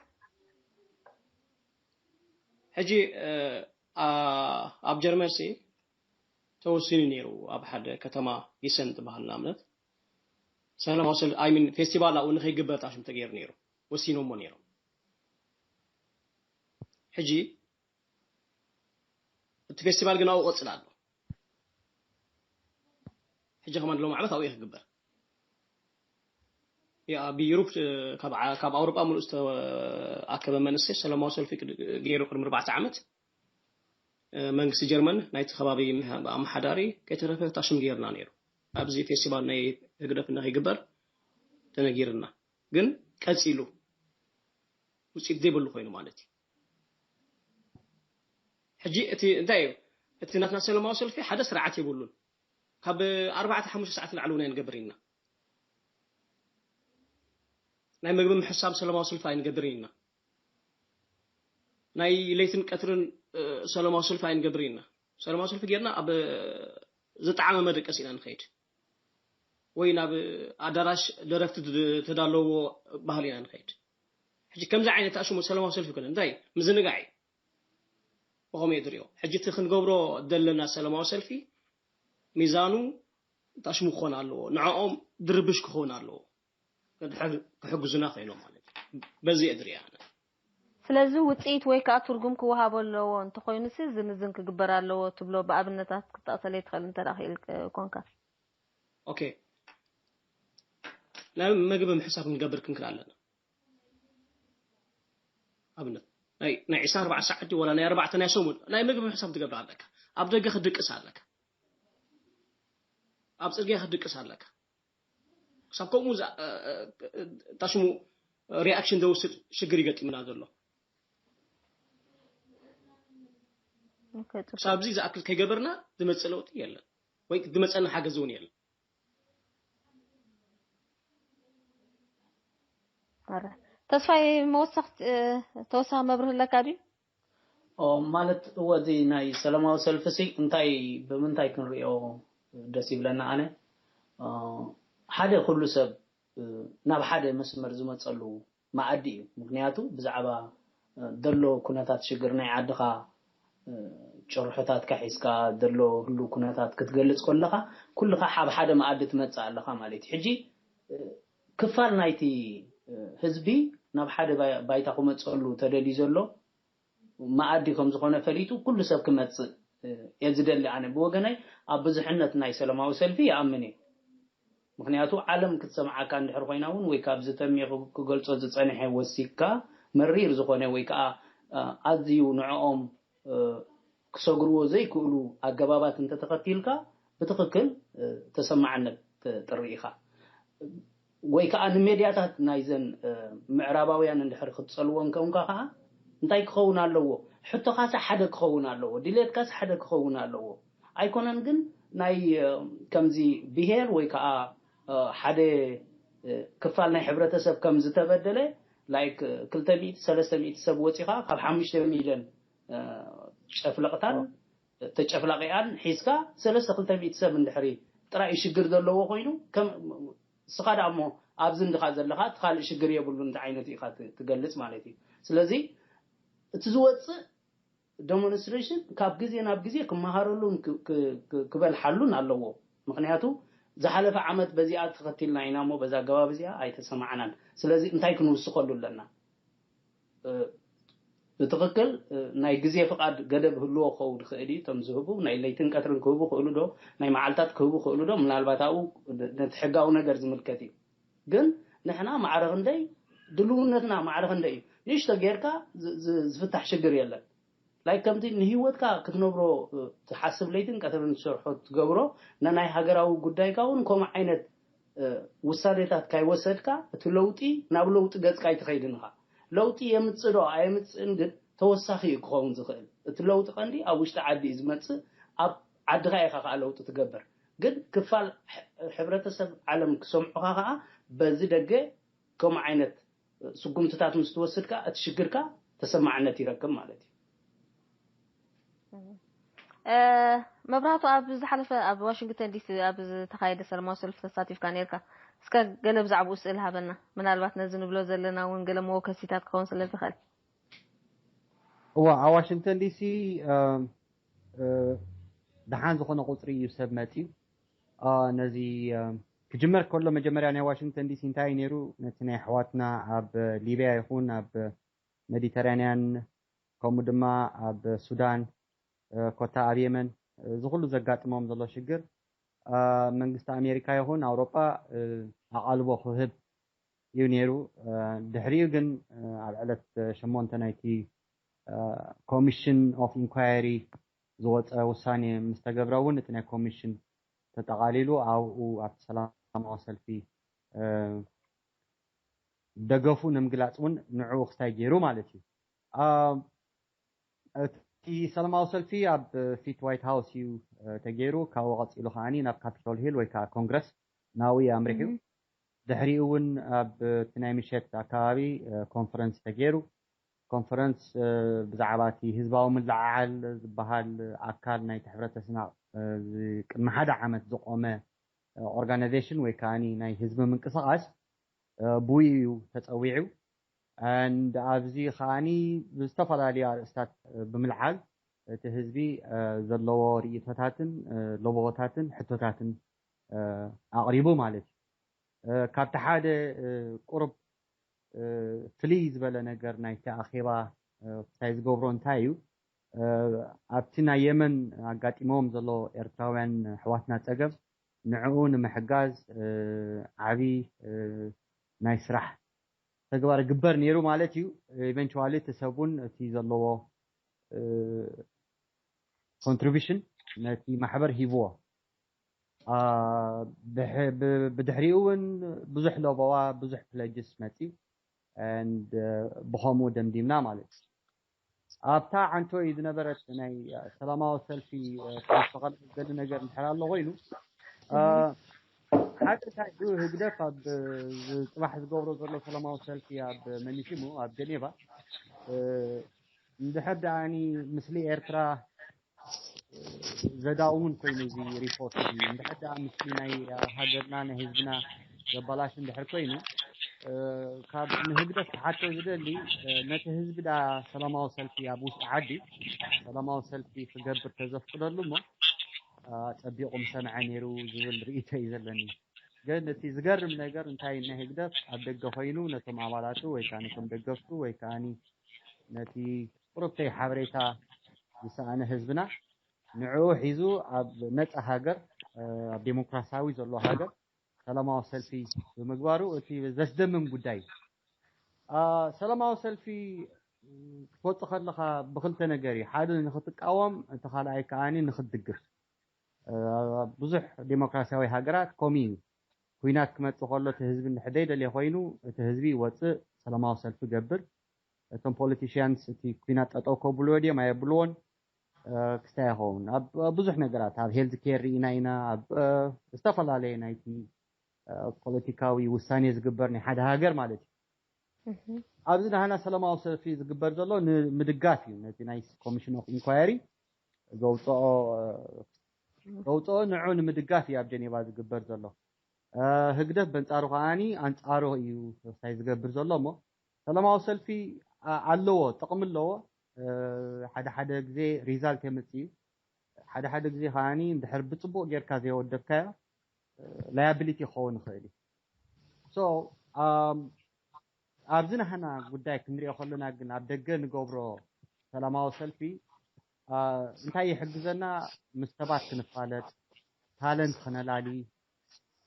ሕጂ ኣብ ጀርመን ሲ ተወሲኑ ነይሩ ኣብ ሓደ ከተማ ጊሰን ዝበሃል ንኣብነት ሰላማዊ ሰልፊ ኣይሚን ፌስቲቫል ኣብኡ ንኸይግበር ጣሽም ተገይሩ ነይሩ ወሲኖሞ ነይሮም። ሕጂ እቲ ፌስቲቫል ግን ኣብኡ ቀጽል ኣሎ። ሕጂ ከማን ሎም ዓመት ኣብኡ ክግበር ኣብ ዩሮፕ ካብ ኣውሮጳ ሙሉእ ዝተኣከበ መንእሰይ ሰላማዊ ሰልፊ ገይሩ ቅድሚ ኣርባዕተ ዓመት መንግስቲ ጀርመን ናይቲ ከባቢ ኣመሓዳሪ ከይተረፈ ታሽም ገይርና ነይሩ። ኣብዚ ፌስቲቫል ናይ ህግደፍ ንኸይግበር ተነጊርና፣ ግን ቀጺሉ ውፅኢት ዘይብሉ ኮይኑ ማለት እዩ። ሕጂ እቲ እንታይ እዩ እቲ ናትና ሰላማዊ ሰልፊ ሓደ ስርዓት የብሉን። ካብ ኣርባዕተ ሓሙሽተ ሰዓት ንላዕሊ እውን ኣይንገብር ኢና። ናይ ምግቢ ምሕሳብ ሰላማዊ ሰልፊ ኣይንገብር ኢና። ናይ ለይትን ቀትርን ሰላማዊ ሰልፊ ኣይንገብር ኢና። ሰላማዊ ሰልፊ ጌርና ኣብ ዝጠዓመ መደቀስ ኢና ንኸይድ ወይ ናብ ኣዳራሽ ደረፍቲ ተዳለዎ ባህል ኢና ንኸይድ። ሕጂ ከምዚ ዓይነት ኣሽሙ ሰላማዊ ሰልፊ ይኮነ እንታይ ምዝንጋዕ እዩ። ብኸመይ ትሪኦ? ሕጂ እቲ ክንገብሮ ዘለና ሰላማዊ ሰልፊ ሚዛኑ ታሽሙ ክኾን ኣለዎ። ንዕኦም ድርብሽ ክኸውን ኣለዎ። ክሕግዙና ኮይኖም ማለት እዩ። በዚ እየ ዝሪኣ ኣነ። ስለዚ ውፅኢት ወይ ከዓ ትርጉም ክወሃቦ ኣለዎ እንተኾይኑሲ ዝምዝን ክግበር ኣለዎ ትብሎ ብኣብነታት ክትጠቕሰለይ ትኽእል እንተ ደኣ ክኢል ኮንካ? ኦኬ ናይ መግቢ ምሕሳብ ክንገብር ክንክእል ኣለና። ኣብነት ናይ ናይ ዕስራ ኣርባዕተ ሰዓት ድዩ ወላ ናይ ኣርባዕተ ናይ ሰሙን ናይ መግቢ ምሕሳብ ትገብር ኣለካ። ኣብ ደገ ክትድቅስ ኣለካ። ኣብ ፅርግያ ክትድቅስ ኣለካ። ክሳብ ከምኡ ታሽሙ ሪኣክሽን ዘውስድ ሽግር ይገጥምና ዘሎ። ክሳብ እዚ ዝኣክል ከይገበርና ዝመፅእ ለውጢ የለን ወይ ዝመፀና ሓገዝ እውን የለን። ተስፋይ መወሰኽ ተወሳኺ መብርህ ኣለካ ድዩ? ማለት እወ እዚ ናይ ሰላማዊ ሰልፊ ሲ እንታይ ብምንታይ ክንሪኦ ደስ ይብለና? ኣነ ሓደ ኩሉ ሰብ ናብ ሓደ መስመር ዝመፀሉ መኣዲ እዩ። ምክንያቱ ብዛዕባ ዘሎ ኩነታት ሽግር ናይ ዓድኻ ጭርሖታትካ ሒዝካ ዘሎ ህሉ ኩነታት ክትገልፅ ከለኻ ኩልኻ ኣብ ሓደ መኣዲ ትመፅእ ኣለኻ ማለት እዩ። ሕጂ ክፋል ናይቲ ህዝቢ ናብ ሓደ ባይታ ክመፀሉ ተደልዩ ዘሎ መኣዲ ከም ዝኾነ ፈሊጡ ኩሉ ሰብ ክመፅእ እየ ዝደሊ። ኣነ ብወገነይ ኣብ ብዙሕነት ናይ ሰላማዊ ሰልፊ ይኣምን እየ። ምክንያቱ ዓለም ክትሰምዓካ እንድሕር ኮይና እውን ወይ ካብ ዝተሚ ክገልፆ ዝፀንሐ ወሲካ መሪር ዝኾነ ወይ ከዓ ኣዝዩ ንዕኦም ክሰግርዎ ዘይክእሉ ኣገባባት እንተተኸቲልካ ብትኽክል ተሰማዕነት ትርኢ ኢኻ። ወይ ከዓ ንሜድያታት ናይዘን ምዕራባውያን እንድሕር ክትፀልወን ከውንካ ከዓ እንታይ ክኸውን ኣለዎ? ሕቶኻሲ ሓደ ክኸውን ኣለዎ፣ ድሌትካሲ ሓደ ክኸውን ኣለዎ። ኣይኮነን ግን ናይ ከምዚ ብሄር ወይ ከዓ ሓደ ክፋል ናይ ሕብረተሰብ ከም ዝተበደለ ላይክ ክልተ ሚእቲ ሰለስተ ሚእቲ ሰብ ወፂኻ ካብ ሓሙሽተ ሚልዮን ጨፍለቕታን ተጨፍላቂኣን ሒዝካ ሰለስተ ክልተ ሚእቲ ሰብ እንድሕሪ ጥራይ ሽግር ዘለዎ ኮይኑ፣ ከም ስኻ ደኣ እሞ ኣብዚ እንድኻ ዘለኻ እቲ ካልእ ሽግር የብሉ እንታይ ዓይነት ኢኻ ት- ትገልጽ ማለት እዩ። ስለዚ እቲ ዝወጽእ ዴሞንስትሬሽን ካብ ግዜ ናብ ግዜ ክመሃረሉን ክ- ክ- ክ- ክበልሓሉን ኣለዎ። ምክንያቱ ዝሓለፈ ዓመት በዚኣ ተኸቲልና ኢና እሞ በዛ ኣገባብ እዚኣ ኣይተሰማዕናን። ስለዚ እንታይ ክንውስኸሉ ኣለና? ብትኽክል ናይ ግዜ ፍቓድ ገደብ ህልዎ ክኸውን ይኽእል እዩ። እቶም ዝህቡ ናይ ለይትን ቀትርን ክህቡ ክእሉ ዶ፣ ናይ መዓልታት ክህቡ ክእሉ ዶ፣ ምናልባት ኣብኡ ነቲ ሕጋዊ ነገር ዝምልከት እዩ። ግን ንሕና ማዕረ ክንደይ፣ ድልውነትና ማዕረ ክንደይ እዩ? ንእሽቶ ጌርካ ዝፍታሕ ሽግር የለን። ላይክ ከምቲ ንህይወትካ ክትነብሮ ትሓስብ ለይትን ቀትርን ትሰርሖ ትገብሮ፣ ነናይ ሃገራዊ ጉዳይካ እውን ከምኡ ዓይነት ውሳኔታት ካይወሰድካ እቲ ለውጢ ናብ ለውጢ ገጽካ ኣይትኸይድን ኢኻ። ለውጢ የምጽእ ዶ ኣየምጽእን ግን ተወሳኺ እዩ ክኸውን ዝኽእል። እቲ ለውጢ ቀንዲ ኣብ ውሽጢ ዓዲ እዩ ዝመጽእ። ኣብ ዓድኻ ኢኻ ከዓ ለውጢ ትገብር። ግን ክፋል ሕብረተሰብ ዓለም ክሰምዑኻ ከዓ በዚ ደገ ከምኡ ዓይነት ስጉምትታት ምስ ትወስድ ከዓ እቲ ሽግርካ ተሰማዕነት ይረክብ ማለት እዩ። መብራህቱ፣ ኣብ ዝሓለፈ ኣብ ዋሽንግተን ዲሲ ኣብ ዝተኻየደ ሰላማዊ ሰልፊ ተሳቲፍካ ነርካ። እስከ ገለ ብዛዕባኡ ስእል ሃበና። ምናልባት ነዚ ንብሎ ዘለና እውን ገለ መወከሲታት ክኸውን ስለ ዝኽእል። እዋ ኣብ ዋሽንግተን ዲሲ ደሓን ዝኾነ ቁፅሪ እዩ ሰብ መፅዩ። ነዚ ክጅመር ከሎ መጀመርያ ናይ ዋሽንግተን ዲሲ እንታይ እዩ ነይሩ? ነቲ ናይ ኣሕዋትና ኣብ ሊብያ ይኹን ኣብ ሜዲተራንያን ከምኡ ድማ ኣብ ሱዳን ኮታ ኣብ የመን እዚ ኩሉ ዘጋጥሞም ዘሎ ሽግር መንግስቲ ኣሜሪካ ይኹን ኣውሮጳ ኣቓልቦ ክህብ እዩ ነይሩ። ድሕሪኡ ግን ኣብ ዕለት ሸሞንተ ናይቲ ኮሚሽን ኦፍ ኢንኳየሪ ዝወፀ ውሳኔ ምስ ተገብረ እውን እቲ ናይ ኮሚሽን ተጠቓሊሉ ኣብኡ ኣብቲ ሰላማዊ ሰልፊ ደገፉ ንምግላፅ እውን ንዕኡ ክስታይ ገይሩ ማለት እዩ። እቲ ሰላማዊ ሰልፊ ኣብ ፊት ዋይት ሃውስ እዩ ተገይሩ። ካብኡ ቀፂሉ ከዓኒ ናብ ካፒቶል ሂል ወይ ከዓ ኮንግረስ ናብኡ እዩ ኣምሪሑ። ድሕሪኡ እውን ኣብ እቲ ናይ ምሸት ኣካባቢ ኮንፈረንስ ተገይሩ። ኮንፈረንስ ብዛዕባ እቲ ህዝባዊ ምልዕዓል ዝበሃል ኣካል ናይቲ ሕብረተሰብና ቅድሚ ሓደ ዓመት ዝቆመ ኦርጋናይዜሽን ወይ ከዓ ናይ ህዝቢ ምንቅስቃስ ብኡ እዩ ተፀዊዑ። And ኣብዚ ከዓኒ ብዝተፈላለዩ ኣርእስታት ብምልዓል እቲ ህዝቢ ዘለዎ ርእይቶታትን ለበዎታትን ሕቶታትን ኣቕሪቡ ማለት እዩ። ካብቲ ሓደ ቁሩብ ፍልይ ዝበለ ነገር ናይቲ ኣኼባ ክሳይ ዝገብሮ እንታይ እዩ ኣብቲ ናይ የመን ኣጋጢሞም ዘሎ ኤርትራውያን ኣሕዋትና ፀገም ንዕኡ ንምሕጋዝ ዓብዪ ናይ ስራሕ ተግባር ግበር ነይሩ ማለት እዩ። ኢቨንቹዋሊ እቲ ሰብ እውን እቲ ዘለዎ ኮንትሪቢሽን ነቲ ማሕበር ሂብዎ። ብድሕሪኡ እውን ብዙሕ ለበዋ ብዙሕ ፕለጅስ መፅዩ። ብኸምኡ ደምዲምና ማለት እዩ። ኣብታ ዓንቶይ ዝነበረት ናይ ሰላማዊ ሰልፊ ዝተቐልበ ገለ ነገር እንድሕር ኣሎ ኮይኑ ሓደ እንታይ እዩ ህግደፍ ኣብ ፅባሕ ዝገብሮ ዘሎ ሰላማዊ ሰልፊ ኣብ መኒሲሙ ኣብ ጀኔቫ እንድሕር ደኣኒ ምስሊ ኤርትራ ዘዳውን ኮይኑ እዚ ሪፖርት እዚ እንድሕር ደኣ ምስሊ ናይ ሃገርና ናይ ህዝብና ዘባላሽ እንድሕር ኮይኑ ካብ ንህግደፍ ክሓቶ ዝደሊ ነቲ ህዝቢ ደኣ ሰላማዊ ሰልፊ ኣብ ውሽጢ ዓዲ ሰላማዊ ሰልፊ ክገብር ተዘፍቅደሉ እሞ ፀቢቑ ምሰምዐ ነይሩ ዝብል ርእይቶ እዩ ዘለኒ። ግን እቲ ዝገርም ነገር እንታይ ናይ ህግደፍ ኣብ ደገ ኮይኑ ነቶም ኣባላቱ ወይ ከዓ ነቶም ደገፍቱ ወይ ከዓ ነቲ ቁርብተይ ሓበሬታ ዝሰኣነ ህዝብና ንዕኡ ሒዙ ኣብ ነፃ ሃገር ኣብ ዴሞክራሲያዊ ዘሎ ሃገር ሰላማዊ ሰልፊ ብምግባሩ እቲ ዘስደምም ጉዳይ እዩ። ሰላማዊ ሰልፊ ክትወፅእ ከለኻ ብክልተ ነገር እዩ። ሓደ ንክትቃወም፣ እቲ ካልኣይ ከዓኒ ንክትድግፍ። ኣብ ብዙሕ ዴሞክራሲያዊ ሃገራት ከምኡ እዩ። ኩናት ክመፅእ ከሎ እቲ ህዝቢ እንድሕር ዘይደልዮ ኮይኑ እቲ ህዝቢ ይወፅእ፣ ሰላማዊ ሰልፊ ይገብር። እቶም ፖለቲሽያንስ እቲ ኩናት ጠጠው ከብልዎ ድዮም ኣየብልዎን ክስታይ ይኸውን። ኣብ ብዙሕ ነገራት ኣብ ሄልዝ ኬር ርኢና ኢና፣ ኣብ ዝተፈላለየ ናይቲ ፖለቲካዊ ውሳኔ ዝግበር ናይ ሓደ ሃገር ማለት እዩ። ኣብዚ ናህና ሰላማዊ ሰልፊ ዝግበር ዘሎ ንምድጋፍ እዩ። ነቲ ናይ ኮሚሽን ኦፍ ኢንኳየሪ ዘውፅኦ ዘውፅኦ ንዑ ንምድጋፍ እዩ ኣብ ጀኔቫ ዝግበር ዘሎ። ህግደፍ በንፃሩ ከዓኒ ኣንፃሩ እዩ ሳይ ዝገብር ዘሎ። እሞ ሰላማዊ ሰልፊ ኣለዎ፣ ጥቕሚ ኣለዎ። ሓደ ሓደ ግዜ ሪዛልት የምፅእ እዩ። ሓደ ሓደ ግዜ ከዓኒ እንድሕር ብፅቡቕ ጌርካ ዘይወደብካዮ ላያብሊቲ ክኸውን ይኽእል እዩ። ኣብዚ ናህና ጉዳይ ክንሪኦ ከለና ግን ኣብ ደገ ንገብሮ ሰላማዊ ሰልፊ እንታይ ይሕግዘና? ምስ ሰባት ክንፋለጥ፣ ታለንት ክነላሊ፣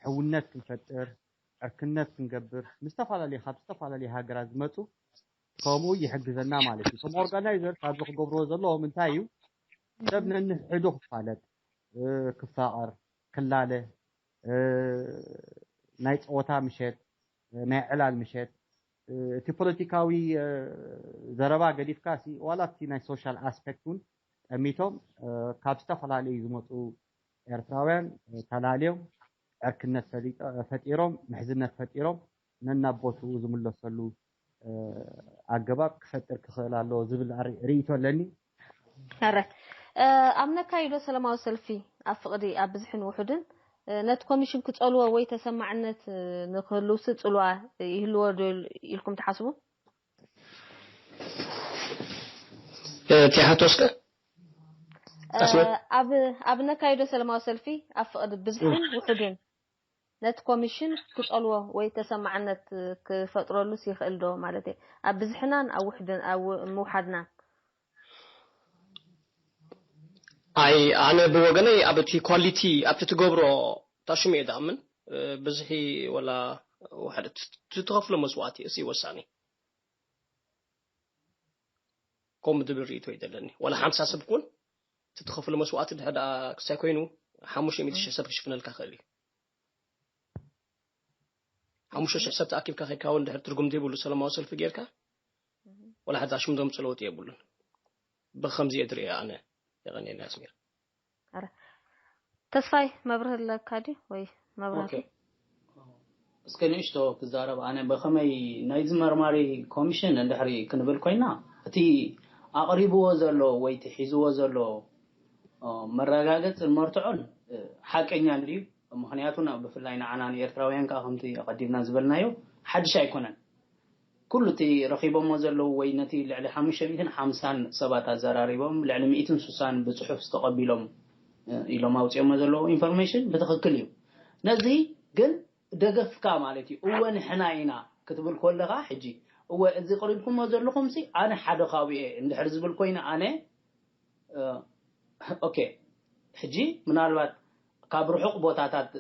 ሕውነት ክንፈጥር፣ ዕርክነት ክንገብር፣ ምስ ዝተፈላለዩ ካብ ዝተፈላለዩ ሃገራት ዝመፁ ከምኡ ይሕግዘና ማለት እዩ። ከም ኦርጋናይዘር ካብዚ ክገብርዎ ዘለዎም እንታይ እዩ? ሰብ ነንሕዱ ክፋለጥ፣ ክፋቐር፣ ክላለ፣ ናይ ፀወታ ምሸት፣ ናይ ዕላል ምሸት፣ እቲ ፖለቲካዊ ዘረባ ገዲፍካ ሲ ዋላ እቲ ናይ ሶሻል ኣስፔክት እውን ጠሚቶም ካብ ዝተፈላለዩ ዝመፁ ኤርትራውያን ተላልዮም ዕርክነት ፈጢሮም፣ ምሕዝነት ፈጢሮም ነናብ ቦትኡ ዝምለሰሉ ኣገባብ ክፈጥር ክኽእል ኣለዎ ዝብል ርእይቶ ኣለኒ። ሕረ ኣብ ነካይዶ ሰላማዊ ሰልፊ ኣብ ፍቕዲ ኣብ ብዝሕን ውሑድን ነቲ ኮሚሽን ክጸልዎ ወይ ተሰማዕነት ንክህልውሲ ጽልዋ ይህልዎ ዶ ኢልኩም ትሓስቡ? እቲ ሕቶ እስከ ኣብ ኣብ ነካይዶ ሰላማዊ ሰልፊ ኣብ ፍቕዲ ብዝሕን ውሑድን ነቲ ኮሚሽን ክጸልዎ ወይ ተሰማዕነት ክፈጥረሉስ ይኽእል ዶ ማለት እየ ኣብ ብዝሕናን ኣብ ውሕድን ኣብ ምውሓድናን ኣይ ኣነ ብወገነይ ኣብ እቲ ኳሊቲ ኣብቲ ትገብሮ ታሽሙ እየ ዝኣምን ብዝሒ ወላ ውሕድ ትኸፍሎ መስዋዕቲ እሲ ወሳኒ ከምኡ ዝብል ርእይቶ እዩ ዘለኒ ዋላ ሓምሳ ሰብ ኩን ትትኸፍሎ መስዋዕቲ ድሕር ደኣ ክሳይ ኮይኑ ሓሙሽተ ሚእቲ ሽሕ ሰብ ክሽፍነልካ ክእል እዩ ሓሙሽተ ሽሕ ሰብ ተኣኪብካ ከይድካ እውን ድሕር ትርጉም ዘይብሉ ሰላማዊ ሰልፊ ጌርካ ወላ ሓንቲ ሽም ዘምፅእ ለውጢ የብሉን ብከምዚ እየ ዝሪኦ ኣነ የቐንየኒ ኣስሚር ተስፋይ መብርህ ኣለካ ድዩ ወይ መብራህቲ እስከ ንእሽቶ ክዛረብ ኣነ ብከመይ ናይዚ መርማሪ ኮሚሽን እንድሕሪ ክንብል ኮይና እቲ ኣቕሪብዎ ዘሎ ወይ እቲ ሒዝዎ ዘሎ መረጋገፅን መርትዖን ሓቀኛ እንድዩ ምክንያቱ ብፍላይ ንዓና ንኤርትራውያን ከዓ ከምቲ ኣቐዲምና ዝበልናዮ ሓድሽ ኣይኮነን ኩሉ እቲ ረኺቦሞ ዘለዉ ወይ ነቲ ልዕሊ ሓሙሽተ ሚእትን ሓምሳን ሰባት ኣዘራሪቦም ልዕሊ ሚእትን ሱሳን ብፅሑፍ ዝተቐቢሎም ኢሎም ኣውፅኦሞ ዘለዉ ኢንፎርሜሽን ብትኽክል እዩ ነዚ ግን ደገፍካ ማለት እዩ እወ ንሕና ኢና ክትብል ኮለኻ ሕጂ እወ እዚ ቅሪብኩሞ ዘለኹም ሲ ኣነ ሓደ ካብኡ እየ እንድሕር ዝብል ኮይነ ኣነ ኦኬ ሕጂ ምናልባት ካብ ርሑቕ ቦታታት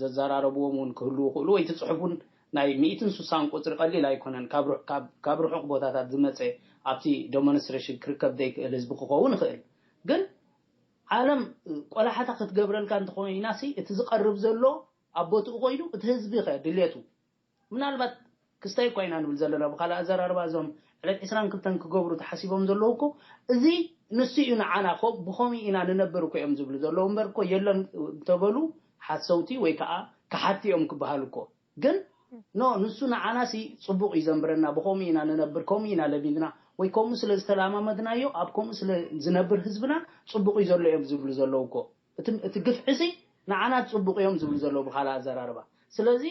ዘዘራረብዎም እውን ክህልው ይኽእሉ ወይ እቲ ፅሑፍ እውን ናይ ሚእትን ሱሳን ቁፅሪ ቀሊል ኣይኮነን ካብ ርሑቕ ቦታታት ዝመፀ ኣብቲ ዶሞንስትሬሽን ክርከብ ዘይክእል ህዝቢ ክኸውን ይኽእል ግን ዓለም ቆላሓታ ክትገብረልካ እንተኾይና ሲ እቲ ዝቐርብ ዘሎ ኣብ ቦትኡ ኮይኑ እቲ ህዝቢ ኸ ድሌቱ ምናልባት ክስታይ እኳ ኢና ንብል ዘለና ብካልእ ኣዘራርባ እዞም ዕለት ዕስራን ክልተን ክገብሩ ተሓሲቦም ዘለዉ እኮ እዚ ንሱ እዩ ንዓና ብኸምኡ ኢና ንነብር እኮ እዮም ዝብሉ ዘለዉ እምበር እኮ የለን እንተበሉ ሓሰውቲ ወይ ከዓ ከሓድቲ እዮም ክበሃሉ እኮ ግን ኖ ንሱ ንዓና ሲ ፅቡቕ እዩ ዘንብረና ብኸምኡ ኢና ንነብር ከምኡ ኢና ለሚድና ወይ ከምኡ ስለ ዝተላማመድናዮ ኣብ ከምኡ ስለ ዝነብር ህዝብና ፅቡቕ እዩ ዘሎ እዮም ዝብሉ ዘለዉ እኮ እቲ ግፍዒ ሲ ንዓና ፅቡቕ እዮም ዝብሉ ዘለዉ ብካልእ ኣዘራርባ ስለዚ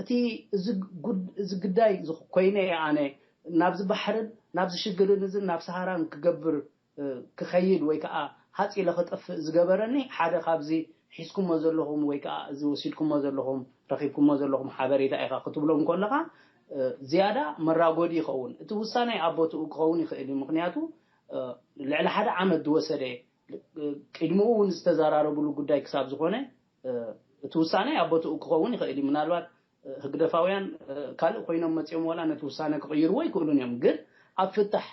እቲ እዚ ግዳይ ኮይነ እየ ኣነ ናብዚ ባሕርን ናብዚ ሽግርን እዚ ናብ ሰሃራን ክገብር ክኸይድ ወይ ከዓ ሃፂለ ክጠፍእ ዝገበረኒ ሓደ ካብዚ ሒዝኩሞ ዘለኹም ወይ ከዓ እዚ ወሲድኩሞ ዘለኹም ረኺብኩሞ ዘለኹም ሓበሬታ ኢኻ ክትብሎም ከለኻ ዝያዳ መራጎዲ ይኸውን እቲ ውሳኔ ኣብ ቦትኡ ክኸውን ይኽእል እዩ ምክንያቱ ልዕሊ ሓደ ዓመት ዝወሰደ ቅድሚኡ እውን ዝተዘራረብሉ ጉዳይ ክሳብ ዝኾነ እቲ ውሳኔ ኣብ ቦትኡ ክኸውን ይኽእል እዩ ምናልባት ህግደፋውያን ካልእ ኮይኖም መፅኦም ዋላ ነቲ ውሳነ ክቕይርዎ ይክእሉን እዮም ግን ኣብ ፍታሕ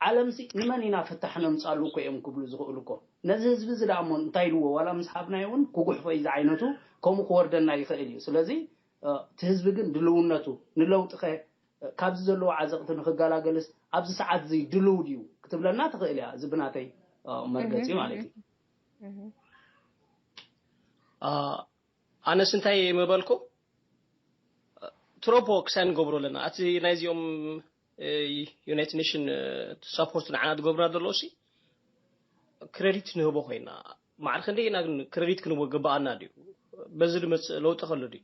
ዓለምሲ ንመን ኢና ፍታሕ ነምፃሉ እኮ እዮም ክብሉ ዝኽእሉ እኮ ነዚ ህዝቢ እዚ ደኣ እሞ እንታይ ኢልዎ ዋላ ምስ ሃብናዮ እውን ክጉሕፎ እዩ ዝዓይነቱ ከምኡ ክወርደና ይኽእል እዩ ስለዚ እቲ ህዝቢ ግን ድልውነቱ ንለውጢ ከ ካብዚ ዘለዎ ዓዘቕቲ ንክገላገልስ ኣብዚ ሰዓት እዚ ድልው ድዩ ክትብለና ትኽእል እያ እዚ ብናተይ መርገፂ ማለት እዩ ኣነስ እንታይ ምበልኩ ትሮፖ ክሳይ ንገብሮ ኣለና ኣቲ ናይዚኦም ዩናይትድ ኔሽን ሳፖርት ንዓና ትገብሩና ዘለዉ ሲ ክረዲት ንህቦ ኮይና። ማዕረ ክንደይ ኢና ግን ክረዲት ክንህቦ ግባኣና ድዩ? በዚ ዝመፅእ ለውጢ ከሎ ድዩ?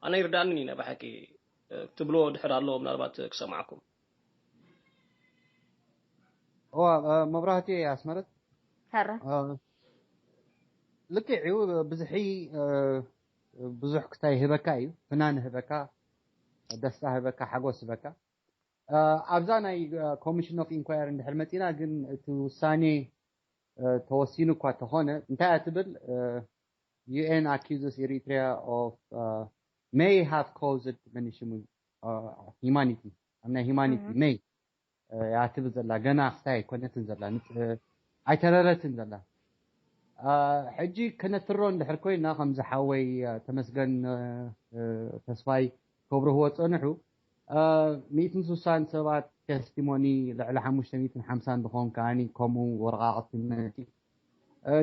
ኣነ ይርዳእንን ኢና ብሓቂ ትብሎ ድሕር ኣሎ ምናልባት ክሰማዕኩም። እዋ መብራህቲ ኣስመረት ሀረ ልክዕ እዩ። ብዝሒ ብዙሕ ክስታይ ህበካ እዩ። ፍናን ህበካ፣ ደስታ ህበካ፣ ሓጎስ ህበካ። ኣብዛ ናይ ኮሚሽን ኦፍ ኢንኳየር እንድሕር መፂና ግን እቲ ውሳኔ ተወሲኑ እኳ ተኾነ እንታይ እያ ትብል? UN accuses Eritrea of may have caused መን ሽሙ humanity ኣብ ናይ humanity may እያ ትብል ዘላ። ገና ክስታይ ኣይኮነትን ዘላ፣ ኣይተረረትን ዘላ። ሕጂ ከነትሮ እንድሕር ኮይና ከምዚ ሓወይ ተመስገን ተስፋይ ከብርህዎ ፀንሑ ሚእትን ስሳን ሰባት ቴስቲሞኒ ልዕሊ ሓሙሽተ ሚእትን ሓምሳን ዝኾን ከዓኒ ከምኡ ወረቓቕቲ መፂ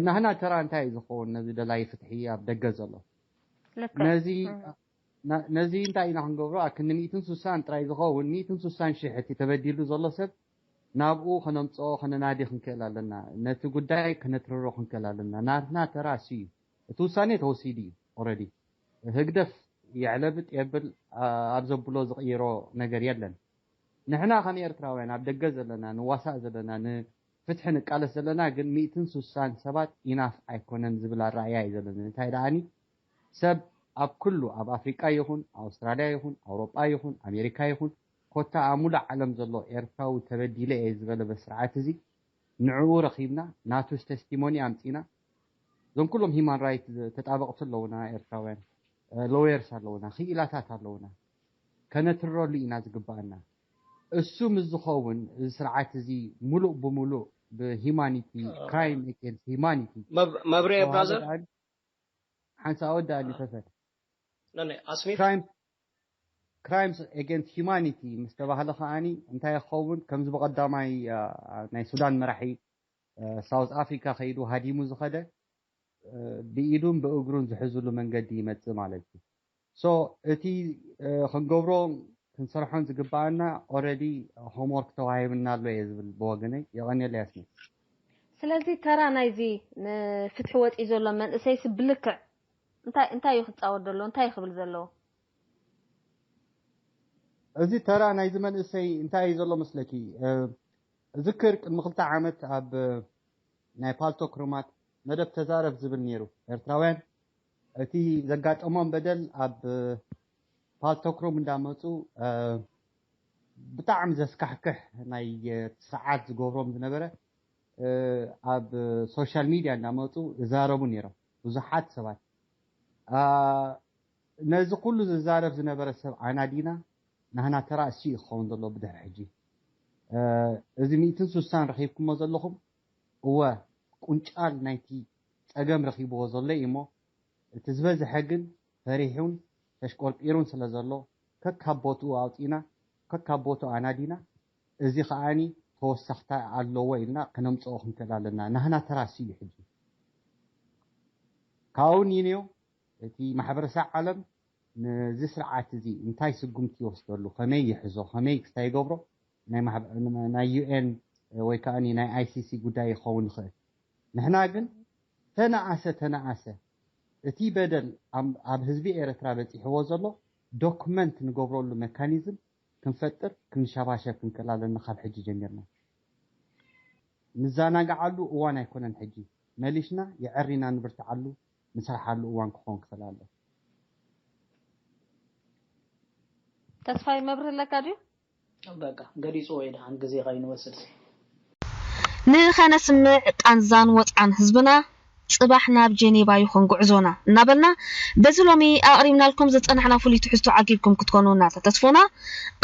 ናህና ተራ እንታይ እዩ ዝኸውን ነዚ ደላይ ፍትሒ ኣብ ደገ ዘሎ? ነዚ ነዚ እንታይ ኢና ክንገብሮ? ኣክኒ ሚእትን ስሳን ጥራይ ዝኸውን ሚእትን ስሳን ሽሕ እቲ ተበዲሉ ዘሎ ሰብ ናብኡ ከነምፅኦ ከነናዲ ክንክእል ኣለና። ነቲ ጉዳይ ከነትርሮ ክንክእል ኣለና። ናትና ተራ እሱ እዩ። እቲ ውሳኔ ተወሲዱ እዩ። ኦረዲ ህግደፍ የዕለብጥ የብል ኣብ ዘብሎ ዝቕይሮ ነገር የለን። ንሕና ከም ኤርትራውያን ኣብ ደገ ዘለና ንዋሳእ ዘለና ንፍትሒ ንቃለስ ዘለና ግን ሚእትን ስሳን ሰባት ኢናፍ ኣይኮነን ዝብል ኣረኣያ እዩ ዘለኒ። እንታይ ደኣኒ ሰብ ኣብ ኩሉ ኣብ ኣፍሪቃ ይኹን ኣውስትራልያ ይኹን ኣውሮጳ ይኹን ኣሜሪካ ይኹን ኮታ ኣብ ሙሉእ ዓለም ዘሎ ኤርትራዊ ተበዲለ እየ ዝበለ በስርዓት እዚ ንዕኡ ረኺብና ናቱስ ተስቲሞኒ ኣምፂና እዞም ኩሎም ሂማን ራይት ተጣበቕቲ ኣለውና ኤርትራውያን ሎየርስ ኣለውና ክኢላታት ኣለውና ከነትረሉ ኢና ዝግባኣና እሱ ምስ ዝኸውን እዚ ስርዓት እዚ ሙሉእ ብሙሉእ ብሂማኒቲ ክራይም ኤጌንስት ሂማኒቲ መብርኤ ብራዘር ሓንሳ ወዳእኒ ፈፈት ነነ ኣስሚር ክራይም ክራይምስ ኤጌንስት ሂማኒቲ ምስ ተባህለ ከዓኒ እንታይ ይኸውን ከምዚ ብቐዳማይ ናይ ሱዳን መራሒ ሳውዝ ኣፍሪካ ከይዱ ሃዲሙ ዝኸደ ብኢዱን ብእግሩን ዝሕዝሉ መንገዲ ይመፅእ ማለት እዩ። ሶ እቲ ክንገብሮ ክንሰርሖን ዝግባኣና ኦረዲ ሆምወርክ ተዋሂብና ኣሎ እየ ዝብል ብወገነይ። የቐንየለይ ኣስሚር። ስለዚ ተራ ናይዚ ንፍትሒ ወፂኡ ዘሎ መንእሰይሲ ብልክዕ እንታይ እንታይ እዩ ክፃወት ዘለዎ? እንታይ እዩ ክብል ዘለዎ? እዚ ተራ ናይዚ መንእሰይ እንታይ እዩ ዘሎ መስለኪ? እዝክር ቅድሚ ክልተ ዓመት ኣብ ናይ ፓልቶክ ሩማት መደብ ተዛረብ ዝብል ነይሩ። ኤርትራውያን እቲ ዘጋጠሞም በደል ኣብ ፓልቶክ ሩም እንዳመፁ ብጣዕሚ ዘስካሕክሕ ናይ ስርዓት ዝገብሮም ዝነበረ ኣብ ሶሻል ሚድያ እንዳመፁ ይዛረቡ ነይሮም ብዙሓት ሰባት። ነዚ ኩሉ ዝዛረብ ዝነበረ ሰብ ኣናዲና ናህና ተራ እሱ እዩ ክኸውን ዘሎ ብድሕሪ ሕጂ። እዚ ሚእትን ስሳን ረኺብኩሞ ዘለኹም እወ ቁንጫል ናይቲ ፀገም ረኺብዎ ዘሎ እዩ እሞ እቲ ዝበዝሐ ግን ፈሪሑን ተሽቆርቂሩን ስለ ዘሎ ከካብ ቦትኡ ኣውፂና ከካብ ቦትኡ ኣናዲና እዚ ከዓኒ ተወሳኽታ ኣለዎ ኢልና ከነምፅኦ ክንክእል ኣለና። ናህና ተራ እሱ እዩ ሕጂ። ካብኡ ንዮ እቲ ማሕበረሰብ ዓለም ነዚ ስርዓት እዚ እንታይ ስጉምቲ ይወስደሉ፣ ከመይ ይሕዞ፣ ከመይ ክስታይ ይገብሮ ናይ ዩኤን ወይ ከዓ ናይ ኣይሲሲ ጉዳይ ይኸውን ይኽእል። ንሕና ግን ተነኣሰ ተነኣሰ እቲ በደል ኣብ ህዝቢ ኤረትራ በፂሕዎ ዘሎ ዶክመንት ንገብረሉ መካኒዝም ክንፈጥር ክንሸባሸብ ክንክእል ኣለና ካብ ሕጂ ጀሚርና። ንዘናግዓሉ እዋን ኣይኮነን ሕጂ። መሊስና የዐሪና ንብርትዓሉ ንሰርሓሉ እዋን ክኾን ክኽእል ኣሎ። ተስፋይ መብርህ ኣለካ ድዩ? በቃ ገሊፅዎ እየ ደሓን ግዜ ከይንወስድ። ንኸነስምዕ ቃንዛን ወፅዓን ህዝብና ፅባሕ ናብ ጀኔቫ ይኹን ጉዕዞና እናበልና በዚ ሎሚ ኣቕሪብናልኩም ዝፀናሕና ፍሉይ ትሕዝቶ ዓጊብኩም ክትኮኑ እናተተስፎና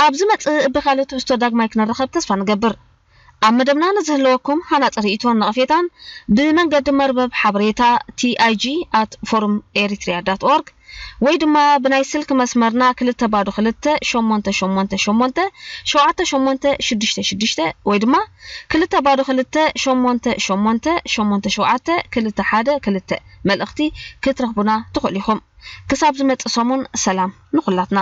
ኣብ ዝመፅእ ብኻልእ ትሕዝቶ ዳግማይ ክንራኸብ ተስፋ ንገብር። ኣብ መደብና ንዝህልወኩም ሃናፂ ርእይቶን ነቐፌታን ብመንገዲ መርበብ ሓበሬታ ቲኣይጂ ኣት ፎርም ኤሪትሪያ ዳት ኦርግ ወይ ድማ ብናይ ስልክ መስመርና ክልተ ባዶ ክልተ ሸሞንተ ሸሞንተ ሸሞንተ ሸውዓተ ሸሞንተ ሽዱሽተ ሽዱሽተ ወይ ድማ ክልተ ባዶ ክልተ ሸሞንተ ሸሞንተ ሸሞንተ ሸውዓተ ክልተ ሓደ ክልተ መልእኽቲ ክትረኽቡና ትኽእሉ ኢኹም። ክሳብ ዝመጽእ ሰሙን ሰላም ንኹላትና።